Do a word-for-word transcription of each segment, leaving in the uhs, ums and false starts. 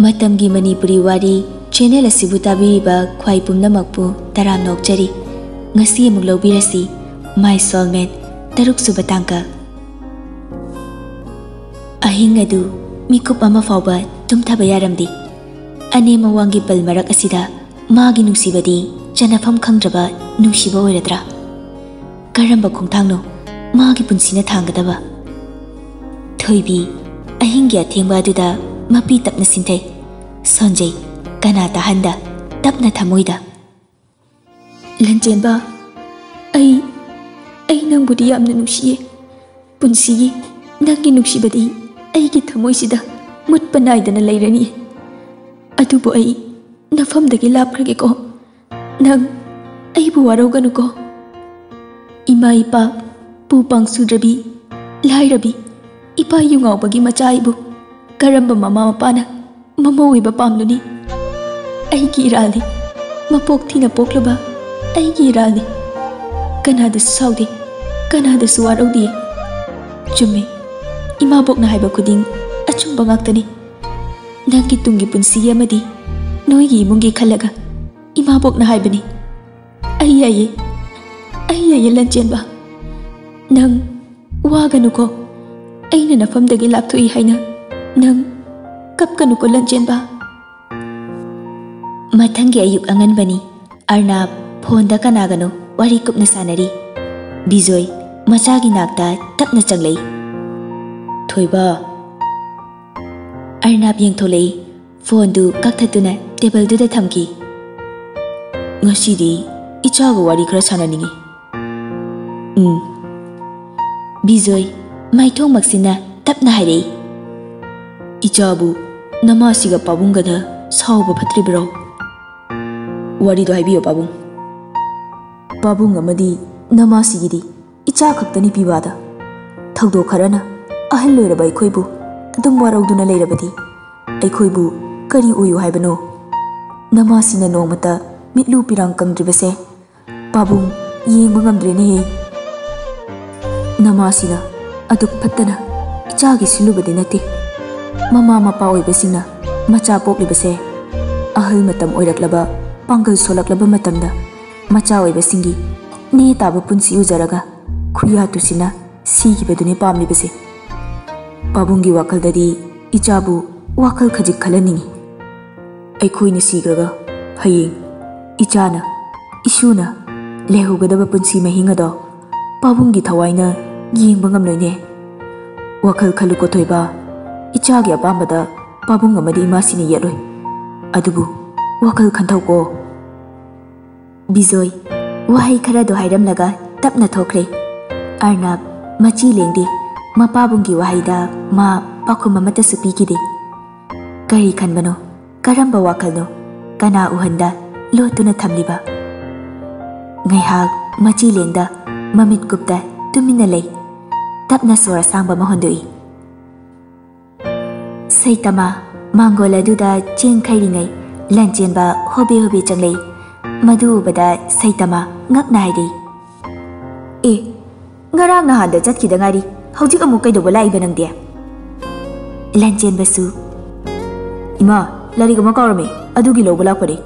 ꯃꯇꯝꯒꯤ ꯃꯅꯤꯄꯨꯔꯤ ꯋꯥꯔꯤ ꯆꯦꯅꯦꯜ ꯑꯁꯤꯕꯨ ꯇꯥꯕꯤꯔꯤꯕ ꯈ꯭ꯋꯥꯏ ꯄꯨꯝꯅꯃꯛꯄꯨ ꯇꯔꯥꯝꯅ ꯑꯣꯛꯆꯔꯤ꯫ ꯉꯁꯤ ꯑꯃꯨꯛ ꯂꯧꯕꯤꯔꯁꯤ, My Soulmate, ꯇꯔꯨꯛ ꯁꯨꯕ ꯇꯥꯡꯀꯛ꯫ ꯑꯍꯤꯡ ꯑꯗꯨ ꯃꯤꯀꯨꯞ ꯑꯃ ꯐꯥꯎꯕ ꯇꯨꯝꯊꯕ ꯌꯥꯔꯝꯗꯦ꯫ ꯑꯅꯦꯝ ꯑꯋꯥꯡꯒꯤ ꯄꯜ ꯃꯔꯛ ꯑꯁꯤꯗ ꯃꯥꯒꯤ ꯅꯨꯡꯁꯤꯕꯗꯤ ꯆꯟꯅꯐꯝ ꯈꯪꯗ꯭ꯔꯕ ꯅꯨꯡꯁꯤꯕ ꯑꯣꯏꯔꯗ꯭ꯔꯥ? ꯀꯔꯝꯕ ꯈꯣꯡꯊꯥꯡꯅꯣ ꯃꯥꯒꯤ ꯄꯨꯟꯁꯤꯅ ꯊꯥꯡꯒꯗꯕ? ꯊꯣꯏꯕꯤ ꯑꯍꯤꯡꯒꯤ ꯑꯊꯦꯡꯕ ꯑꯗꯨꯗ ꯃꯄꯤ ꯇꯞꯅ ꯁꯤꯟꯊꯩ꯫ ꯁꯣꯟꯖꯩ, ꯀꯅꯥ ꯇꯥꯍꯟꯗ, ꯇꯞꯅ ꯊꯃꯣꯏꯗ꯫ "ꯂꯟꯆꯦꯟꯕ, ꯑꯩ, ꯑꯩ ꯅꯪꯕꯨꯗꯤ ꯌꯥꯝꯅ ꯅꯨꯡꯁꯤꯌꯦ꯫ ꯄꯨꯟꯁꯤꯒꯤ ꯅꯪꯒꯤ ꯅꯨꯡꯁꯤꯕꯗꯤ ꯑꯩꯒꯤ ꯊꯃꯣꯏꯁꯤꯗ ꯃꯨꯠꯄ ꯅꯥꯏꯗꯅ ꯂꯩꯔꯅꯤ꯫ ꯑꯗꯨꯕꯨ ꯑꯩ ꯅꯐꯝꯗꯒꯤ ꯂꯥꯞꯈ꯭ꯔꯒꯦꯀꯣ꯫ ꯅꯪ ꯑꯩꯕꯨ ꯋꯥꯔꯧꯒꯅꯨꯀꯣ꯫ ꯏꯃꯥ ꯏꯄꯥ, ꯄꯨ ꯄꯥꯡꯁꯨꯗ꯭ꯔꯕꯤ, ꯂꯥꯏꯔꯕꯤ, ꯏꯄꯥ ꯌꯨꯉꯥꯎꯕꯒꯤ ꯃꯆꯥ ꯑꯩꯕꯨ ꯀꯔꯝꯕ ꯃꯃꯥ ꯃꯄꯥꯅ ꯃꯃꯧ ꯑꯣꯏꯕ ꯄꯥꯝꯂꯨꯅꯤ? ꯑꯩꯒꯤ ꯏꯔꯥꯜꯅꯤ, ꯃꯄꯣꯛ ꯊꯤꯅ ꯄꯣꯛꯂꯕ ꯑꯩꯒꯤ ꯏꯔꯥꯜꯅꯤ꯫ ꯀꯅꯥꯗꯁꯨ ꯁꯥꯎꯗꯦ, ꯀꯅꯥꯗꯁꯨ ꯋꯥꯔꯧꯗꯦ꯫ ꯆꯨꯝꯃꯦ, ꯏꯃꯥꯕꯣꯛꯅ ꯍꯥꯏꯕ ꯈꯨꯗꯤꯡ ꯑꯆꯨꯝꯕ ꯉꯥꯛꯇꯅꯤ꯫ ꯅꯪꯒꯤ ꯇꯨꯡꯒꯤ ꯄꯨꯟꯁꯤ ꯑꯃꯗꯤ ꯅꯣꯏꯒꯤ ꯏꯃꯨꯡꯒꯤ ꯈꯜꯂꯒ ꯏꯃꯥꯕꯣꯛꯅ ꯍꯥꯏꯕꯅꯤ꯫ ꯑꯩ ꯌꯥꯏꯌꯦ, ꯑꯩ ꯌꯥꯏꯌꯦ ꯂꯟꯆꯦꯟꯕ꯫ ꯅꯪ ꯋꯥꯒꯅꯨꯀꯣ꯫ ꯑꯩꯅ ꯅꯐꯝꯗꯒꯤ ꯂꯥꯞꯊꯣꯛꯏ ꯍꯥꯏꯅ ꯅꯪ ꯀꯞꯀꯅꯨꯀꯣ ꯂꯟꯆꯦꯟꯕ꯫" ꯃꯊꯪꯒꯤ ꯑꯌꯨꯛ ꯑꯉꯟꯕꯅꯤ꯫ ꯑꯔꯅꯥꯕ ꯐꯣꯟꯗ ꯀꯅꯥꯒꯅꯣ ꯋꯥꯔꯤ ꯀꯨꯞꯅ ꯁꯥꯟꯅꯔꯤ꯫ ꯕꯤꯖꯣꯏ ꯃꯆꯥꯒꯤ ꯅꯥꯛꯇ ꯇꯞꯅ ꯆꯪꯂꯛꯏ꯫ "ꯊꯣꯏꯕ꯫" ꯑꯔꯅꯥꯕ ꯌꯦꯡꯊꯣꯛꯂꯛꯏ꯫ ꯐꯣꯟꯗꯨ ꯀꯛꯊꯠꯇꯨꯅ ꯇꯦꯕꯜꯗꯨꯗ ꯊꯝꯈꯤ꯫ "ꯉꯁꯤꯗꯤ ꯏꯆꯥꯒ ꯋꯥꯔꯤ ꯈꯔ ꯁꯥꯟꯅꯅꯤꯡꯉꯤ꯫" "ꯎꯝ꯫" ꯕꯤꯖꯣꯏ ꯃꯥꯏꯊꯣꯡ ꯃꯛꯁꯤꯟꯅ ꯇꯞꯅ ꯍꯥꯏꯔꯛꯏ꯫ "ꯏꯆꯥꯕꯨ ꯅꯃꯥꯁꯤꯒ ꯄꯥꯕꯨꯡꯒꯗ ꯁꯥꯎꯕ ꯐꯠꯇ꯭ꯔꯤꯕ꯭ꯔꯣ?" "ꯋꯥꯔꯤꯗꯣ ꯍꯥꯏꯕꯤꯌꯣ ꯄꯥꯕꯨꯡ꯫" "ꯄꯥꯕꯨꯡ ꯑꯃꯗꯤ ꯅꯃꯥꯁꯤꯒꯤꯗꯤ ꯏꯆꯥ ꯈꯛꯇꯅꯤ ꯄꯤꯕꯥꯗ꯫ ꯊꯧꯗꯣꯛ ꯈꯔꯅ ꯑꯍꯜ ꯑꯣꯏꯔꯕ ꯑꯩꯈꯣꯏꯕꯨ ꯑꯗꯨꯝ ꯋꯥꯔꯧꯗꯨꯅ ꯂꯩꯔꯕꯗꯤ ꯑꯩꯈꯣꯏꯕꯨ ꯀꯔꯤ ꯑꯣꯏꯌꯨ ꯍꯥꯏꯕꯅꯣ? ꯅꯃꯥꯁꯤꯅ ꯅꯣꯡꯃꯇ ꯃꯤꯠꯂꯨ ꯄꯤꯔꯥꯡ ꯀꯪꯗ꯭ꯔꯤꯕꯁꯦ ꯄꯥꯕꯨꯡ ꯌꯦꯡꯕ ꯉꯝꯗ꯭ꯔꯦꯅꯦꯍꯦ꯫ ꯅꯃꯥꯁꯤꯅ ꯑꯗꯨꯛ ꯐꯠꯇꯅ ꯏꯆꯥꯒꯤ ꯁꯤꯜꯂꯨꯕꯗꯤ ꯅꯠꯇꯦ꯫ ꯃꯃꯥ ꯃꯄꯥ ꯑꯣꯏꯕꯁꯤꯡꯅ ꯃꯆꯥ ꯄꯣꯛꯂꯤꯕꯁꯦ ꯑꯍꯜ ꯃꯇꯝ ꯑꯣꯏꯔꯛꯂꯕ, ꯄꯥꯡꯒꯜ ꯁꯣꯜꯂꯛꯂꯕ ꯃꯇꯝꯗ ꯃꯆꯥ ꯑꯣꯏꯕꯁꯤꯡꯒꯤ ꯅꯦ ꯇꯥꯕ ꯄꯨꯟꯁꯤ ꯎꯖꯔꯒ ꯈꯨꯌꯥ ꯇꯨꯁꯤꯟꯅ ꯁꯤꯈꯤꯕꯗꯨꯅꯤ ꯄꯥꯝꯂꯤꯕꯁꯦ꯫ ꯄꯥꯕꯨꯡꯒꯤ ꯋꯥꯈꯜꯗꯗꯤ ꯏꯆꯥꯕꯨ ꯋꯥꯈꯜ ꯈꯖꯤꯛ ꯈꯜꯍꯟꯅꯤꯡꯏ꯫ ꯑꯩꯈꯣꯏꯅ ꯁꯤꯈ꯭ꯔꯒ ꯍꯌꯦꯡ ꯏꯆꯥꯅ, ꯏꯁꯨꯅ ꯂꯩꯍꯧꯒꯗꯕ ꯄꯨꯟꯁꯤ ꯃꯍꯤꯡ ꯑꯗꯣ ꯄꯥꯕꯨꯡꯒꯤ ꯊꯋꯥꯏꯅ ꯌꯦꯡꯕ ꯉꯝꯂꯣꯏꯅꯦ꯫ ꯋꯥꯈꯜ ꯈꯜꯂꯨꯀꯣ ꯊꯣꯏꯕ, ꯏꯆꯥꯒꯤ ꯑꯄꯥꯝꯕꯗ ꯄꯥꯕꯨꯡ ꯑꯃꯗꯤ ꯏꯃꯥꯁꯤꯅ ꯌꯦꯠꯂꯣꯏ꯫ ꯑꯗꯨꯕꯨ ꯋꯥꯈꯜ ꯈꯟꯊꯧꯀꯣ꯫ ꯕꯤꯖꯣꯏ ꯋꯥꯍꯩ ꯈꯔꯗꯣ ꯍꯥꯏꯔꯝꯂꯒ ꯇꯞꯅ ꯊꯣꯛꯈ꯭ꯔꯦ꯫ ꯑꯔꯅꯕ ꯃꯆꯤ ꯂꯦꯡꯗꯦ꯫ ꯃꯄꯥꯕꯨꯡꯒꯤ ꯋꯥꯍꯩꯗ ꯃꯥ ꯄꯥꯎꯈꯨꯝ ꯑꯃꯠꯇꯁꯨ ꯄꯤꯈꯤꯗꯦ꯫ ꯀꯔꯤ ꯈꯟꯕꯅꯣ? ꯀꯔꯝꯕ ꯋꯥꯈꯜꯅꯣ? ꯀꯅꯥ ꯎꯍꯟꯗ ꯂꯣꯠꯇꯨꯅ ꯊꯝꯂꯤꯕ? ꯉꯥꯏꯍꯥꯛ ꯃꯆꯤ ꯂꯦꯡꯗ ꯃꯃꯤꯠ ꯀꯨꯞꯇ ꯇꯨꯃꯤꯟꯅ ꯂꯩ꯫ ꯇꯞꯅ ꯁꯣꯔ ꯑꯁꯥꯡꯕ ꯑꯃ ꯍꯣꯟꯗꯣꯛꯏ꯫ ꯁꯩꯇꯃꯥ ꯃꯥꯡꯒꯣꯜ ꯑꯗꯨꯗ ꯆꯦꯡ ꯈꯩꯔꯤꯉꯩ ꯂꯟꯆꯦꯟꯕ ꯍꯣꯕꯦ ꯍꯣꯕꯦ ꯆꯪꯂꯛꯏ꯫ ꯃꯗꯨ ꯎꯕꯗ ꯁꯩꯇꯃꯥ ꯉꯛꯅ ꯍꯥꯏꯔꯛꯏ, "ꯑꯦ, ꯉꯔꯥꯡ ꯅꯍꯥꯟꯗ ꯆꯠꯈꯤꯗ ꯉꯥꯏꯔꯤ, ꯍꯧꯖꯤꯛ ꯑꯃꯨꯛ ꯀꯩꯗꯧꯕ ꯂꯥꯛꯏꯕ ꯅꯪꯗꯤ?" ꯂꯟꯆꯦꯟꯕꯁꯨ, "ꯏꯃꯥ, ꯂꯥꯏꯔꯤꯛ ꯑꯃ ꯀꯥꯎꯔꯝꯃꯤ, ꯑꯗꯨꯒꯤ ꯂꯧꯕ ꯂꯥꯛꯄꯅꯤ꯫"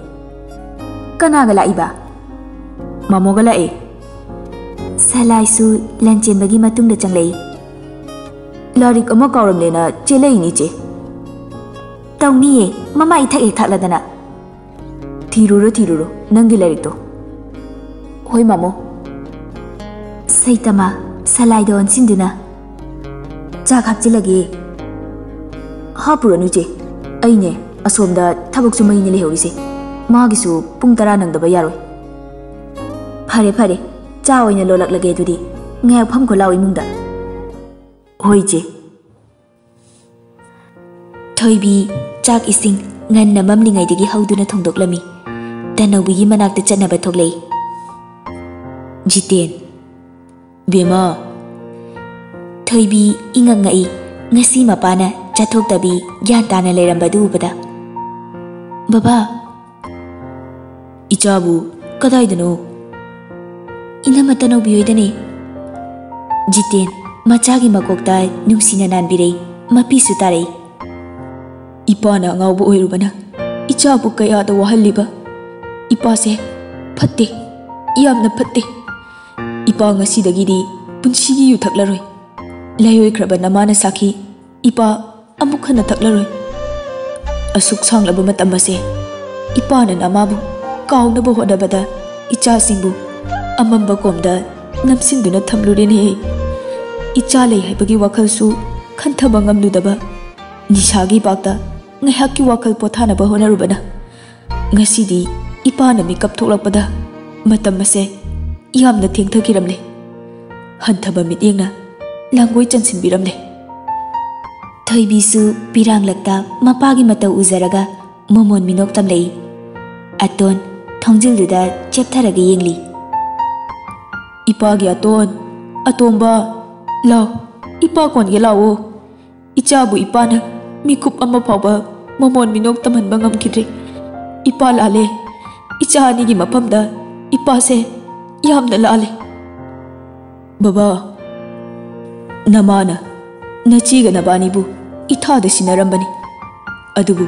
"ꯀꯅꯥꯒ ꯂꯥꯛꯏꯕ?" "ꯃꯥꯃꯣꯒ ꯂꯥꯛꯑꯦ꯫" ꯁꯂꯥꯏꯁꯨ ꯂꯟꯆꯦꯟꯕꯒꯤ ꯃꯇꯨꯡꯗ ꯆꯪꯂꯛꯏ꯫ "ꯂꯥꯏꯔꯤꯛ ꯑꯃ ꯀꯥꯎꯔꯝꯂꯦꯅ ꯆꯦꯜꯂꯛꯏꯅꯤ, ꯏꯆꯦ꯫" "ꯇꯧꯅꯤꯌꯦ, ꯃꯃꯥ ꯏꯊꯛ ꯍꯦꯛ ꯊꯛꯂꯗꯅ꯫" "ꯊꯤꯔꯨꯔꯣ, ꯊꯤꯔꯨꯔꯣ, ꯅꯪꯒꯤ ꯂꯥꯏꯔꯤꯛꯇꯣ꯫" "ꯍꯣꯏ, ꯃꯥꯃꯣ꯫" ꯁꯩꯇꯃꯥ ꯁꯂꯥꯏꯗ ꯑꯣꯟꯁꯤꯟꯗꯨꯅ, "ꯆꯥꯛ ꯍꯥꯞꯆꯤꯜꯂꯒꯦ꯫" "ꯍꯥꯞꯄꯨꯔꯅꯨ, ꯏꯆꯦ꯫ ꯑꯩꯅꯦ, ꯑꯁꯣꯝꯗ ꯊꯕꯛꯁꯨ ꯃꯩꯅ ꯂꯩꯍꯧꯔꯤꯁꯦ꯫ ꯃꯥꯒꯤꯁꯨ ꯄꯨꯡ ꯇꯔꯥ ꯅꯪꯗꯕ ꯌꯥꯔꯣꯏ꯫" "ꯐꯔꯦ, ꯐꯔꯦ꯫ ꯆꯥ ꯑꯣꯏꯅ ꯂꯣꯜꯂꯛꯂꯒꯦ ꯑꯗꯨꯗꯤ꯫ ꯉꯥꯏꯍꯥꯛ ꯐꯝꯈꯣ ꯂꯥꯎ ꯏꯃꯨꯡꯗ꯫" "ꯍꯣꯏ, ꯏꯆꯦ꯫" ꯊꯣꯏꯕꯤ ꯆꯥꯛ ꯏꯁꯤꯡ ꯉꯟꯅ ꯃꯝꯂꯤꯉꯩꯗꯒꯤ ꯍꯧꯗꯨꯅ ꯊꯣꯡꯗꯣꯛꯂꯝꯃꯤ꯫ ꯇꯅꯧꯕꯤꯒꯤ ꯃꯅꯥꯛꯇ ꯆꯠꯅꯕ ꯊꯣꯛꯂꯛꯏ꯫ "ꯖꯤꯇꯦꯟ꯫" "ꯕꯦꯝꯃ꯫" ꯊꯣꯏꯕꯤ ꯏꯉꯛ ꯉꯛꯏ꯫ ꯉꯁꯤ ꯃꯄꯥꯅ ꯆꯠꯊꯣꯛꯇꯕꯤ ꯒ꯭ꯌꯥꯟ ꯇꯥꯅ ꯂꯩꯔꯝꯕꯗꯨ ꯎꯕꯗ꯫ "ꯕꯕꯥ꯫" "ꯏꯆꯥꯕꯨ ꯀꯗꯥꯏꯗꯅꯣ?" "ꯏꯅꯝꯃ ꯇꯅꯧꯕꯤ ꯍꯣꯏꯗꯅꯦ꯫" ꯖꯤꯇꯦꯟ ꯃꯆꯥꯒꯤ ꯃꯀꯣꯛꯇ ꯅꯨꯡꯁꯤꯅ ꯅꯥꯟꯕꯤꯔꯩ, ꯃꯄꯤꯁꯨ ꯇꯥꯔꯩ꯫ ꯏꯄꯥꯅ ꯑꯉꯥꯎꯕ ꯑꯣꯏꯔꯨꯕꯅ ꯏꯆꯥꯕꯨ ꯀꯌꯥꯗ ꯋꯥꯍꯜꯂꯤꯕ꯫ ꯏꯄꯥꯁꯦ ꯐꯠꯇꯦ, ꯌꯥꯝꯅ ꯐꯠꯇꯦ꯫ ꯏꯄꯥ ꯉꯁꯤꯗꯒꯤꯗꯤ ꯄꯨꯟꯁꯤꯒꯤ ꯌꯨ ꯊꯛꯂꯔꯣꯏ꯫ ꯂꯥꯏꯑꯣꯏꯈ꯭ꯔꯕ ꯅꯃꯥꯅ ꯁꯥꯈꯤ, ꯏꯄꯥ ꯑꯃꯨꯛ ꯍꯟꯅ ꯊꯛꯂꯔꯣꯏ꯫ ꯑꯁꯨꯛ ꯁꯥꯡꯂꯕ ꯃꯇꯝ ꯑꯁꯦ ꯏꯄꯥꯅ ꯅꯃꯥꯕꯨ ꯀꯥꯎꯅꯕ ꯍꯣꯠꯅꯕꯗ ꯏꯆꯥꯁꯤꯡꯕꯨ ꯑꯃꯝꯕ ꯀꯣꯝꯗ ꯅꯝꯁꯤꯟꯗꯨꯅ ꯊꯝꯂꯨꯔꯦꯅꯦ꯫ ꯏꯆꯥ ꯂꯩ ꯍꯥꯏꯕꯒꯤ ꯋꯥꯈꯜꯁꯨ ꯈꯟꯊꯕ ꯉꯝꯂꯨꯗꯕ, ꯅꯤꯁꯥꯒꯤ ꯏꯄꯥꯛꯇ ꯉꯥꯏꯍꯥꯛꯀꯤ ꯋꯥꯈꯜ ꯄꯣꯊꯥꯅꯕ ꯍꯣꯠꯅꯔꯨꯕꯅ ꯉꯁꯤꯗꯤ ꯏꯄꯥꯅ ꯃꯤꯀꯞ ꯊꯣꯛꯂꯛꯄꯗ ꯃꯇꯝ ꯑꯁꯦ ꯌꯥꯝꯅ ꯊꯦꯡꯊꯈꯤꯔꯝꯂꯦ꯫ ꯍꯟꯊꯕ ꯃꯤꯠꯌꯦꯡꯅ ꯂꯥꯡꯒꯣꯏ ꯆꯟꯁꯤꯟꯕꯤꯔꯝꯂꯦ꯫ ꯊꯣꯏꯕꯤꯁꯨ ꯄꯤꯔꯥꯡꯂꯛꯇ ꯃꯄꯥꯒꯤ ꯃꯇꯧ ꯎꯖꯔꯒ ꯃꯃꯣꯟ ꯃꯤꯅꯣꯛ ꯇꯝꯂꯛꯏ꯫ ꯑꯇꯣꯟ ꯊꯣꯡꯖꯤꯜꯗꯨꯗ ꯆꯦꯞꯊꯔꯒ ꯌꯦꯡꯂꯤ꯫ "ꯏꯄꯥꯒꯤ ꯑꯇꯣꯟ, ꯑꯇꯣꯝꯕ, ꯂꯥꯎ, ꯏꯄꯥ ꯀꯣꯟꯒꯦ ꯂꯥꯛꯑꯣ꯫ ꯏꯆꯥꯕꯨ ꯏꯄꯥꯅ ꯃꯤꯀꯨꯞ ꯑꯃ ꯐꯥꯎꯕ ꯃꯃꯣꯟ ꯃꯤꯅꯣꯛ ꯇꯝꯍꯟꯕ ꯉꯝꯈꯤꯗ꯭ꯔꯦ꯫ ꯏꯄꯥ ꯂꯥꯜꯂꯦ꯫ ꯏꯆꯥ ꯑꯅꯤꯒꯤ ꯃꯐꯝꯗ ꯏꯄꯥꯁꯦ ꯌꯥꯝꯅ ꯂꯥꯜꯂꯦ꯫ ꯕꯕꯥ, ꯅꯃꯥꯅ ꯅꯆꯦꯒ ꯅꯕꯥꯅꯤꯕꯨ ꯏꯊꯥꯗ ꯁꯤꯟꯅꯔꯝꯕꯅꯤ꯫ ꯑꯗꯨꯕꯨ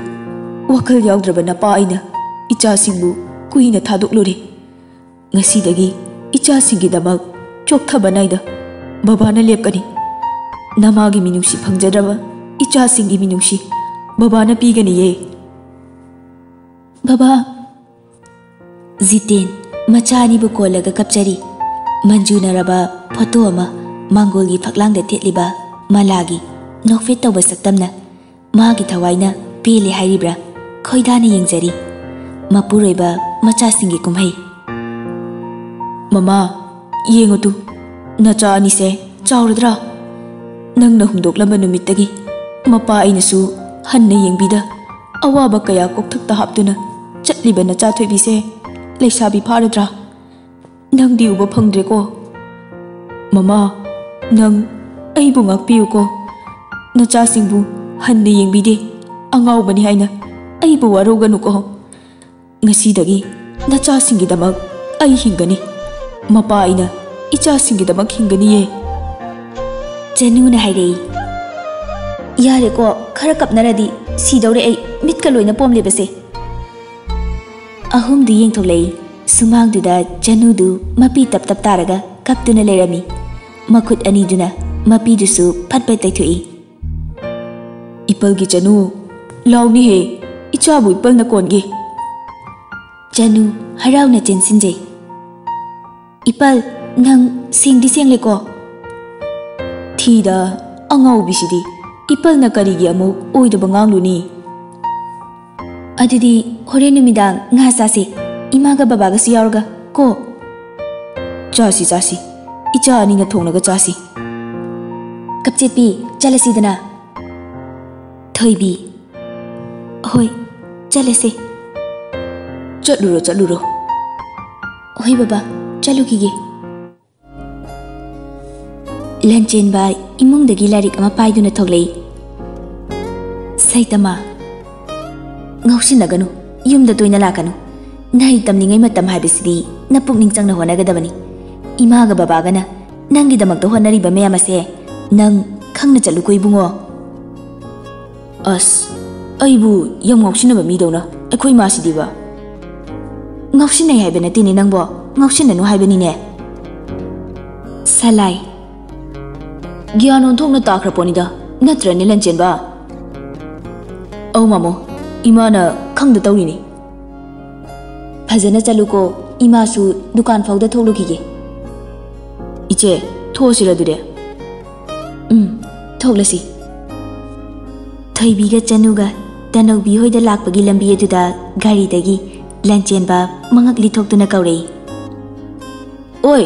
ꯋꯥꯈꯜ ꯌꯥꯎꯗ꯭ꯔꯕ ꯅꯄꯥ ꯑꯩꯅ ꯏꯆꯥꯁꯤꯡꯕꯨ ꯀꯨꯏꯅ ꯊꯥꯗꯣꯛꯂꯨꯔꯦ꯫ ꯉꯁꯤꯗꯒꯤ ꯏꯆꯥꯁꯤꯡꯒꯤꯗꯃꯛ ꯆꯣꯛꯊꯕ ꯅꯥꯏꯗ ꯕꯕꯥꯅ ꯂꯦꯞꯀꯅꯤ꯫ ꯅꯃꯥꯒꯤ ꯃꯤꯅꯨꯡꯁꯤ ꯐꯪꯖꯗ꯭ꯔꯕ ꯏꯆꯥꯁꯤꯡꯒꯤ ꯃꯤꯅꯨꯡꯁꯤ ꯕꯕꯥꯅ ꯄꯤꯒꯅꯤꯌꯦ꯫" "ꯕꯕꯥ!" ꯖꯤꯇꯦꯟ ꯃꯆꯥ ꯑꯅꯤꯕꯨ ꯀꯣꯜꯂꯒ ꯀꯞꯆꯔꯤ꯫ ꯃꯟꯖꯨꯅꯔꯕ ꯐꯣꯇꯣ ꯑꯃ ꯃꯥꯡꯒꯣꯜꯒꯤ ꯐꯛꯂꯥꯡꯗ ꯊꯦꯠꯂꯤꯕ ꯃꯂꯥꯒꯤ ꯅꯣꯛꯐꯦꯠ ꯇꯧꯕ ꯁꯛꯇꯝꯅ ꯃꯥꯒꯤ ꯊꯋꯥꯏꯅ ꯄꯦꯜꯂꯦ ꯍꯥꯏꯔꯤꯕ꯭ꯔꯥ ꯈꯣꯏꯗꯥꯅ ꯌꯦꯡꯖꯔꯤ꯫ ꯃꯄꯨꯔꯣꯏꯕ ꯃꯆꯥꯁꯤꯡꯒꯤ ꯀꯨꯝꯍꯩ꯫ "ꯃꯃꯥ, ꯌꯦꯡꯉꯨ ꯇꯨ, ꯅꯆꯥ ꯑꯅꯤꯁꯦ ꯆꯥꯎꯔꯗ꯭ꯔꯥ? ꯅꯪꯅ ꯍꯨꯟꯗꯣꯛꯂꯝꯕ ꯅꯨꯃꯤꯠꯇꯒꯤ ꯃꯄꯥ ꯑꯩꯅꯁꯨ ꯍꯟꯅ ꯌꯦꯡꯕꯤꯗ ꯑꯋꯥꯕ ꯀꯌꯥ ꯀꯣꯛꯊꯛꯇ ꯍꯥꯞꯇꯨꯅ ꯆꯠꯂꯤꯕ ꯅꯆꯥ ꯊꯣꯏꯕꯤꯁꯦ ꯂꯩꯁꯥꯕꯤ ꯐꯥꯔꯗ꯭ꯔꯥ? ꯅꯪꯗꯤ ꯎꯕ ꯐꯪꯗ꯭ꯔꯦꯀꯣ꯫ ꯃꯃꯥ, ꯅꯪ ꯑꯩꯕꯨ ꯉꯥꯛꯄꯤꯌꯨꯀꯣ꯫ ꯅꯆꯥꯁꯤꯡꯕꯨ ꯍꯟꯅ ꯌꯦꯡꯕꯤꯗꯦ, ꯑꯉꯥꯎꯕꯅꯤ ꯍꯥꯏꯅ ꯑꯩꯕꯨ ꯋꯥꯔꯧꯒꯅꯨꯀꯣ꯫ ꯉꯁꯤꯗꯒꯤ ꯅꯆꯥꯁꯤꯡꯒꯤꯗꯃꯛ ꯑꯩ ꯍꯤꯡꯒꯅꯤ꯫ ꯃꯄꯥ ꯑꯩꯅ ꯏꯆꯥꯁꯤꯡꯒꯤꯗꯃꯛ ꯍꯤꯡꯒꯅꯤꯌꯦ꯫" ꯆꯅꯨꯅ ꯍꯥꯏꯔꯛꯏ꯫ ꯌꯥꯔꯦꯀꯣ, ꯈꯔ ꯀꯞꯅꯔꯗꯤ ꯁꯤꯗꯧꯔꯦ ꯑꯩ, ꯃꯤꯠꯀ ꯂꯣꯏꯅ ꯄꯣꯝꯂꯤꯕꯁꯦ꯫ ꯑꯍꯨꯝꯗꯨ ꯌꯦꯡꯊꯣꯛꯂꯛꯏ꯫ ꯁꯨꯃꯥꯡꯗꯨꯗ ꯆꯅꯨꯗꯨ ꯃꯄꯤ ꯇꯞ ꯇꯞ ꯇꯥꯔꯒ ꯀꯞꯇꯨꯅ ꯂꯩꯔꯝꯃꯤ꯫ ꯃꯈꯨꯠ ꯑꯅꯤꯗꯨꯅ ꯃꯄꯤꯗꯨꯁꯨ ꯐꯠ ꯐꯠ ꯇꯩꯊꯣꯛꯏ꯫ "ꯏꯄꯜꯒꯤ ꯆꯅꯨ, ꯂꯥꯎꯅꯦꯍꯦ, ꯏꯆꯥꯕꯨ ꯏꯄꯜꯅ ꯀꯣꯟꯒꯦ꯫" ꯆꯅꯨ ꯍꯔꯥꯎꯅ ꯆꯦꯟꯁꯤꯟꯖꯩ꯫ "ꯏꯄꯜ, ꯅꯪ ꯁꯦꯡꯗꯤ ꯁꯦꯡꯂꯦꯀꯣ?" "ꯊꯤꯗ, ꯑꯉꯥꯎꯕꯤꯁꯤꯗꯤ꯫ ꯏꯄꯜꯅ ꯀꯔꯤꯒꯤ ꯑꯃꯨꯛ ꯑꯣꯏꯗꯕ ꯉꯥꯡꯂꯨꯅꯤ?" "ꯑꯗꯨꯗꯤ ꯍꯣꯔꯦꯟ ꯅꯨꯃꯤꯗꯥꯡ ꯉꯥ ꯆꯥꯁꯦ, ꯏꯃꯥꯒ ꯕꯕꯥꯒꯁꯨ ꯌꯥꯎꯔꯒ ꯀꯣ?" "ꯆꯥꯁꯤ, ꯆꯥꯁꯤ꯫ ꯏꯆꯥ ꯑꯅꯤꯅ ꯊꯣꯡꯂꯒ ꯆꯥꯁꯤ꯫" "ꯀꯞꯆꯦꯠꯄꯤ, ꯆꯠꯂꯁꯤꯗꯅ꯫" ꯊꯣꯏꯕꯤ, "ꯍꯣꯏ, ꯆꯠꯂꯁꯦ꯫" "ꯆꯠꯂꯨꯔꯣ, ꯆꯠꯂꯨꯔꯣ꯫" "ꯍꯣꯏ ꯕꯕꯥ, ꯆꯠꯂꯨꯈꯤꯒꯦ꯫" ꯂꯟꯆꯦꯟꯕ ꯏꯃꯨꯡꯗꯒꯤ ꯂꯥꯏꯔꯤꯛ ꯑꯃ ꯄꯥꯏꯗꯨꯅ ꯊꯣꯛꯂꯛꯏ꯫ "ꯁꯩꯇꯃꯥ, ꯉꯥꯎꯁꯤꯟꯅꯒꯅꯨ, ꯌꯨꯝꯗ ꯇꯣꯏꯅ ꯂꯥꯛꯀꯅꯨ꯫ ꯅꯍꯩ ꯇꯝꯂꯤꯉꯩ ꯃꯇꯝ ꯍꯥꯏꯕꯁꯤꯗꯤ ꯅꯄꯨꯛꯅꯤꯡ ꯆꯪꯅ ꯍꯣꯠꯅꯒꯗꯕꯅꯤ꯫ ꯏꯃꯥꯒ ꯕꯕꯥꯒꯅ ꯅꯪꯒꯤꯗꯃꯛꯇ ꯍꯣꯠꯅꯔꯤꯕ ꯃꯌꯥꯝ ꯑꯁꯦ ꯅꯪ ꯈꯪꯅ ꯆꯠꯂꯨꯀꯣ ꯏꯕꯨꯡꯉꯣ꯫" "ꯑꯁ, ꯑꯩꯕꯨ ꯌꯥꯝ ꯉꯥꯎꯁꯤꯟꯅꯕ ꯃꯤꯗꯧꯅ ꯑꯩꯈꯣꯏ ꯃꯥꯁꯤꯗꯤꯕ꯫" "ꯉꯥꯎꯁꯤꯟꯅꯩ ꯍꯥꯏꯕ ꯅꯠꯇꯦꯅꯦ ꯅꯪꯕꯣ, ꯉꯥꯎꯁꯤꯟꯅꯅꯨ ꯍꯥꯏꯕꯅꯤꯅꯦ꯫" ꯁꯂꯥꯏ, "ꯒ꯭ꯌꯥꯟ ꯑꯣꯟꯊꯣꯛꯅ ꯇꯥꯈ꯭ꯔ ꯄꯣꯠꯅꯤꯗ, ꯅꯠꯇ꯭ꯔꯅꯦ ꯂꯟꯆꯦꯟꯕ?" "ꯑꯧ ꯃꯥꯃꯣ, ꯏꯃꯥꯅ ꯈꯪꯗ ꯇꯧꯔꯤꯅꯤ꯫" "ꯐꯖꯅ ꯆꯠꯂꯨꯀꯣ, ꯏꯃꯥꯁꯨ ꯗꯨꯀꯥꯟ ꯐꯥꯎꯗ ꯊꯣꯛꯂꯨꯈꯤꯒꯦ꯫" "ꯏꯆꯦ, ꯊꯣꯛꯑꯁꯤꯔ ꯑꯗꯨꯗꯤ?" "ꯎꯝ, ꯊꯣꯛꯂꯁꯤ꯫" ꯊꯣꯏꯕꯤꯒ ꯆꯅꯨꯒ ꯇꯅꯧꯕꯤ ꯍꯣꯏꯗ ꯂꯥꯛꯄꯒꯤ ꯂꯝꯕꯤ ꯑꯗꯨꯗ ꯒꯥꯔꯤꯗꯒꯤ ꯂꯟꯆꯦꯟꯕ ꯃꯉꯛ ꯂꯤꯊꯣꯛꯇꯨꯅ ꯀꯧꯔꯛꯏ꯫ "ꯑꯣꯏ!"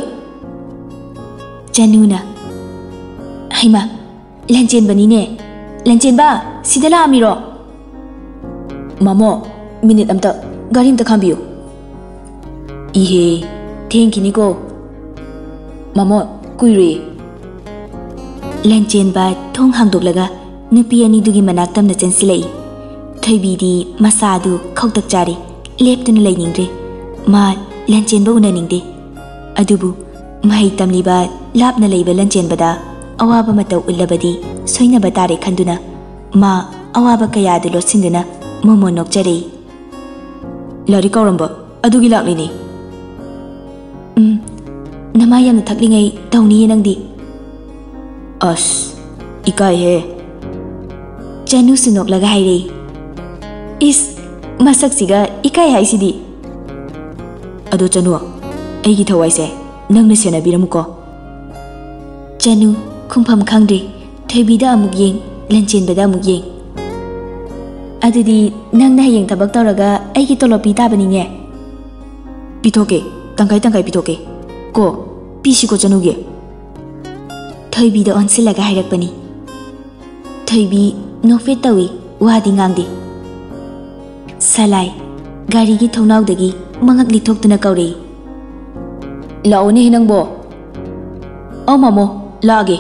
ꯆꯅꯨꯅ, "ꯍꯩꯃꯥ, ꯂꯟꯆꯦꯟꯕꯅꯤꯅꯦ꯫ ꯂꯟꯆꯦꯟꯕ, ꯁꯤꯗ ꯂꯥꯛꯑꯝꯃꯤꯔꯣ?" "ꯃꯥꯃꯣ, ꯃꯤꯅꯤꯠ ꯑꯝꯇ ꯒꯥꯔꯤ ꯑꯝꯇ ꯈꯥꯝꯕꯤꯌꯨ꯫" "ꯏꯍꯦ, ꯊꯦꯡꯈꯤꯅꯤꯀꯣ꯫" "ꯃꯥꯃꯣ, ꯀꯨꯏꯔꯣꯏꯌꯦ꯫" ꯂꯟꯆꯦꯟꯕ ꯊꯣꯡ ꯍꯥꯡꯗꯣꯛꯂꯒ ꯅꯨꯄꯤ ꯑꯅꯤꯗꯨꯒꯤ ꯃꯅꯥꯛ ꯇꯝꯅ ꯆꯦꯟꯁꯤꯜꯂꯛꯏ꯫ ꯊꯣꯏꯕꯤꯗꯤ ꯃꯁꯥ ꯑꯗꯨ ꯈꯧꯇꯛ ꯆꯥꯔꯦ, ꯂꯦꯞꯇꯨꯅ ꯂꯩꯅꯤꯡꯗ꯭ꯔꯦ꯫ ꯃꯥ ꯂꯟꯆꯦꯟꯕ ꯎꯅꯅꯤꯡꯗꯦ꯫ ꯑꯗꯨꯕꯨ ꯃꯍꯩ ꯇꯝꯂꯤꯕ ꯂꯥꯞꯅ ꯂꯩꯕ ꯂꯟꯆꯦꯟꯕꯗ ꯑꯋꯥꯕ ꯃꯇꯧ ꯎꯠꯂꯕꯗꯤ ꯁꯣꯏꯅꯕ ꯇꯥꯔꯦ ꯈꯟꯗꯨꯅ ꯃꯥ ꯑꯋꯥꯕ ꯀꯌꯥꯗꯨ ꯂꯣꯠꯁꯤꯟꯗꯨꯅ ꯃꯣꯃꯣꯟ ꯅꯣꯛꯆꯔꯛꯏ꯫ "ꯂꯥꯏꯔꯤꯛ ꯀꯥꯎꯔꯝꯕ ꯑꯗꯨꯒꯤ ꯂꯥꯛꯂꯤꯅꯤ꯫ ꯎꯝ, ꯅꯃꯥ ꯌꯥꯝꯅ ꯊꯛꯂꯤꯉꯩ ꯇꯧꯅꯤꯌꯦ ꯅꯪꯗꯤ꯫" "ꯑꯁ, ꯏꯀꯥꯏꯍꯦ꯫" ꯆꯅꯨꯁꯨ ꯅꯣꯛꯂꯒ ꯍꯥꯏꯔꯛꯏ꯫ "ꯏꯁ, ꯃꯁꯛꯁꯤꯒ ꯏꯀꯥꯏ ꯍꯥꯏꯁꯤꯗꯤ꯫" "ꯑꯗꯣ ꯆꯅꯨ, ꯑꯩꯒꯤ ꯊꯋꯥꯏꯁꯦ ꯅꯪꯅ ꯁꯦꯟꯅꯕꯤꯔꯝꯃꯨꯀꯣ꯫" ꯆꯅꯨ ꯈꯨꯝꯐꯝ ꯈꯪꯗ꯭ꯔꯦ꯫ ꯊꯣꯏꯕꯤꯗ ꯑꯃꯨꯛ ꯌꯦꯡ, ꯂꯟꯆꯦꯟꯕꯗ ꯑꯃꯨꯛ ꯌꯦꯡ꯫ "ꯑꯗꯨꯗꯤ ꯅꯪꯅ ꯍꯌꯦꯡ ꯊꯕꯛ ꯇꯧꯔꯒ ꯑꯩꯒꯤ ꯇꯣꯂꯣꯞ ꯄꯤ ꯇꯥꯕꯅꯤꯅꯦ?" "ꯄꯤꯊꯣꯛꯀꯦ, ꯇꯪꯈꯥꯏ ꯇꯪꯈꯥꯏ ꯄꯤꯊꯣꯛꯀꯦ꯫ ꯀꯣ, ꯄꯤꯁꯤꯀꯣ ꯆꯅꯨꯒꯤ꯫" ꯊꯣꯏꯕꯤꯗ ꯑꯣꯟꯁꯤꯜꯂꯒ ꯍꯥꯏꯔꯛꯄꯅꯤ꯫ ꯊꯣꯏꯕꯤ ꯅꯣꯛꯐꯦꯠ ꯇꯧꯏ, ꯋꯥꯗꯤ ꯉꯥꯡꯗꯦ꯫ ꯁꯂꯥꯏ ꯒꯥꯔꯤꯒꯤ ꯊꯣꯡꯅꯥꯎꯗꯒꯤ ꯃꯉꯛ ꯂꯤꯊꯣꯛꯇꯨꯅ ꯀꯧꯔꯛꯏ꯫ "ꯂꯥꯛꯑꯣꯅꯦꯍꯦ ꯅꯪꯕꯣ꯫" "ꯑꯧ ꯃꯥꯃꯣ, ꯂꯥꯛꯑꯒꯦ꯫"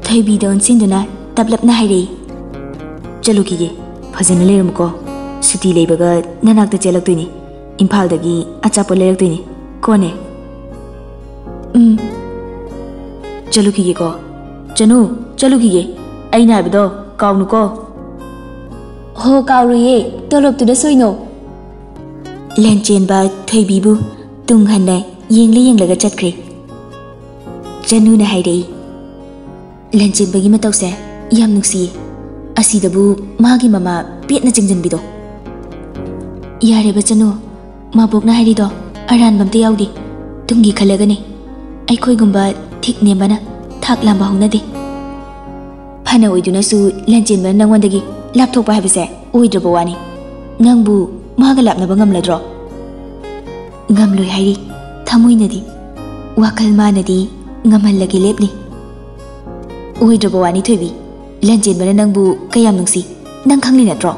ꯊꯣꯏꯕꯤꯗ ꯑꯣꯟꯁꯤꯟꯗꯨꯅ ꯇꯞꯂꯞꯅ ꯍꯥꯏꯔꯛꯏ꯫ "ꯆꯠꯂꯨꯈꯤꯒꯦ, ꯐꯖꯅ ꯂꯩꯔꯝꯃꯨꯀꯣ꯫ ꯁꯨꯇꯤ ꯂꯩꯕꯒ ꯅꯅꯥꯛꯇ ꯆꯦꯜꯂꯛꯇꯣꯏꯅꯤ꯫ ꯏꯝꯐꯥꯜꯗꯒꯤ ꯑꯆꯥꯄꯣꯠ ꯂꯩꯔꯛꯇꯣꯏꯅꯤ꯫ ꯀꯣꯅꯦ?" "ꯎꯝ꯫ ꯆꯠꯂꯨꯈꯤꯒꯦꯀꯣ꯫ ꯆꯅꯨ, ꯆꯠꯂꯨꯈꯤꯒꯦ꯫ ꯑꯩꯅ ꯍꯥꯏꯕꯗꯣ ꯀꯥꯎꯅꯨꯀꯣ꯫" "ꯍꯣ, ꯀꯥꯎꯔꯨꯏꯌꯦ꯫ ꯇꯣꯂꯣꯞꯇꯨꯗ ꯁꯣꯏꯅꯣ꯫" ꯂꯟꯆꯦꯟꯕ ꯊꯣꯏꯕꯤꯕꯨ ꯇꯨꯡ ꯍꯟꯅ ꯌꯦꯡꯂ ꯌꯦꯡꯂꯒ ꯆꯠꯈ꯭ꯔꯦ꯫ ꯆꯅꯨꯅ ꯍꯥꯏꯔꯛꯏ꯫ ꯂꯟꯆꯦꯟꯕꯒꯤ ꯃꯇꯧꯁꯦ ꯌꯥꯝ ꯅꯨꯡꯁꯤꯌꯦ꯫ ꯑꯁꯤꯗꯕꯨ ꯃꯥꯒꯤ ꯃꯃꯥ ꯄꯦꯠꯅ ꯆꯤꯡꯁꯤꯟꯕꯤꯗꯣ꯫ ꯌꯥꯔꯦꯕ ꯆꯅꯨ, ꯃꯥꯕꯣꯛꯅ ꯍꯥꯏꯔꯤꯗꯣ ꯑꯔꯥꯟꯕ ꯑꯝꯇ ꯌꯥꯎꯗꯦ꯫ ꯇꯨꯡꯒꯤ ꯈꯜꯂꯒꯅꯦ꯫ ꯑꯩꯈꯣꯏꯒꯨꯝꯕ ꯊꯤꯛ ꯅꯦꯝꯕꯅ ꯊꯥꯛ ꯂꯥꯝꯕ ꯍꯧꯅꯗꯦ꯫ ꯐꯅ ꯑꯣꯏꯗꯨꯅꯁꯨ ꯂꯟꯆꯦꯟꯕꯅ ꯅꯪꯉꯣꯟꯗꯒꯤ ꯂꯥꯞꯊꯣꯛꯄ ꯍꯥꯏꯕꯁꯦ ꯑꯣꯏꯗ꯭ꯔꯕ ꯋꯥꯅꯤ꯫ ꯅꯪꯕꯨ ꯃꯥꯒ ꯂꯥꯞꯅꯕ ꯉꯝꯂꯗ꯭ꯔꯣ? ꯉꯝꯂꯣꯏ ꯍꯥꯏꯔꯤ ꯊꯃꯣꯏꯅꯗꯤ꯫ ꯋꯥꯈꯜ ꯃꯥꯅꯗꯤ ꯉꯝꯍꯜꯂꯒꯦ ꯂꯦꯞꯂꯤ꯫ ꯑꯣꯏꯗ꯭ꯔꯕ ꯋꯥꯅꯤ ꯊꯣꯏꯕꯤ꯫ ꯂꯟꯆꯦꯟꯕꯅ ꯅꯪꯕꯨ ꯀꯌꯥꯝ ꯅꯨꯡꯁꯤ ꯅꯪ ꯈꯪꯂꯤ ꯅꯠꯇ꯭ꯔꯣ?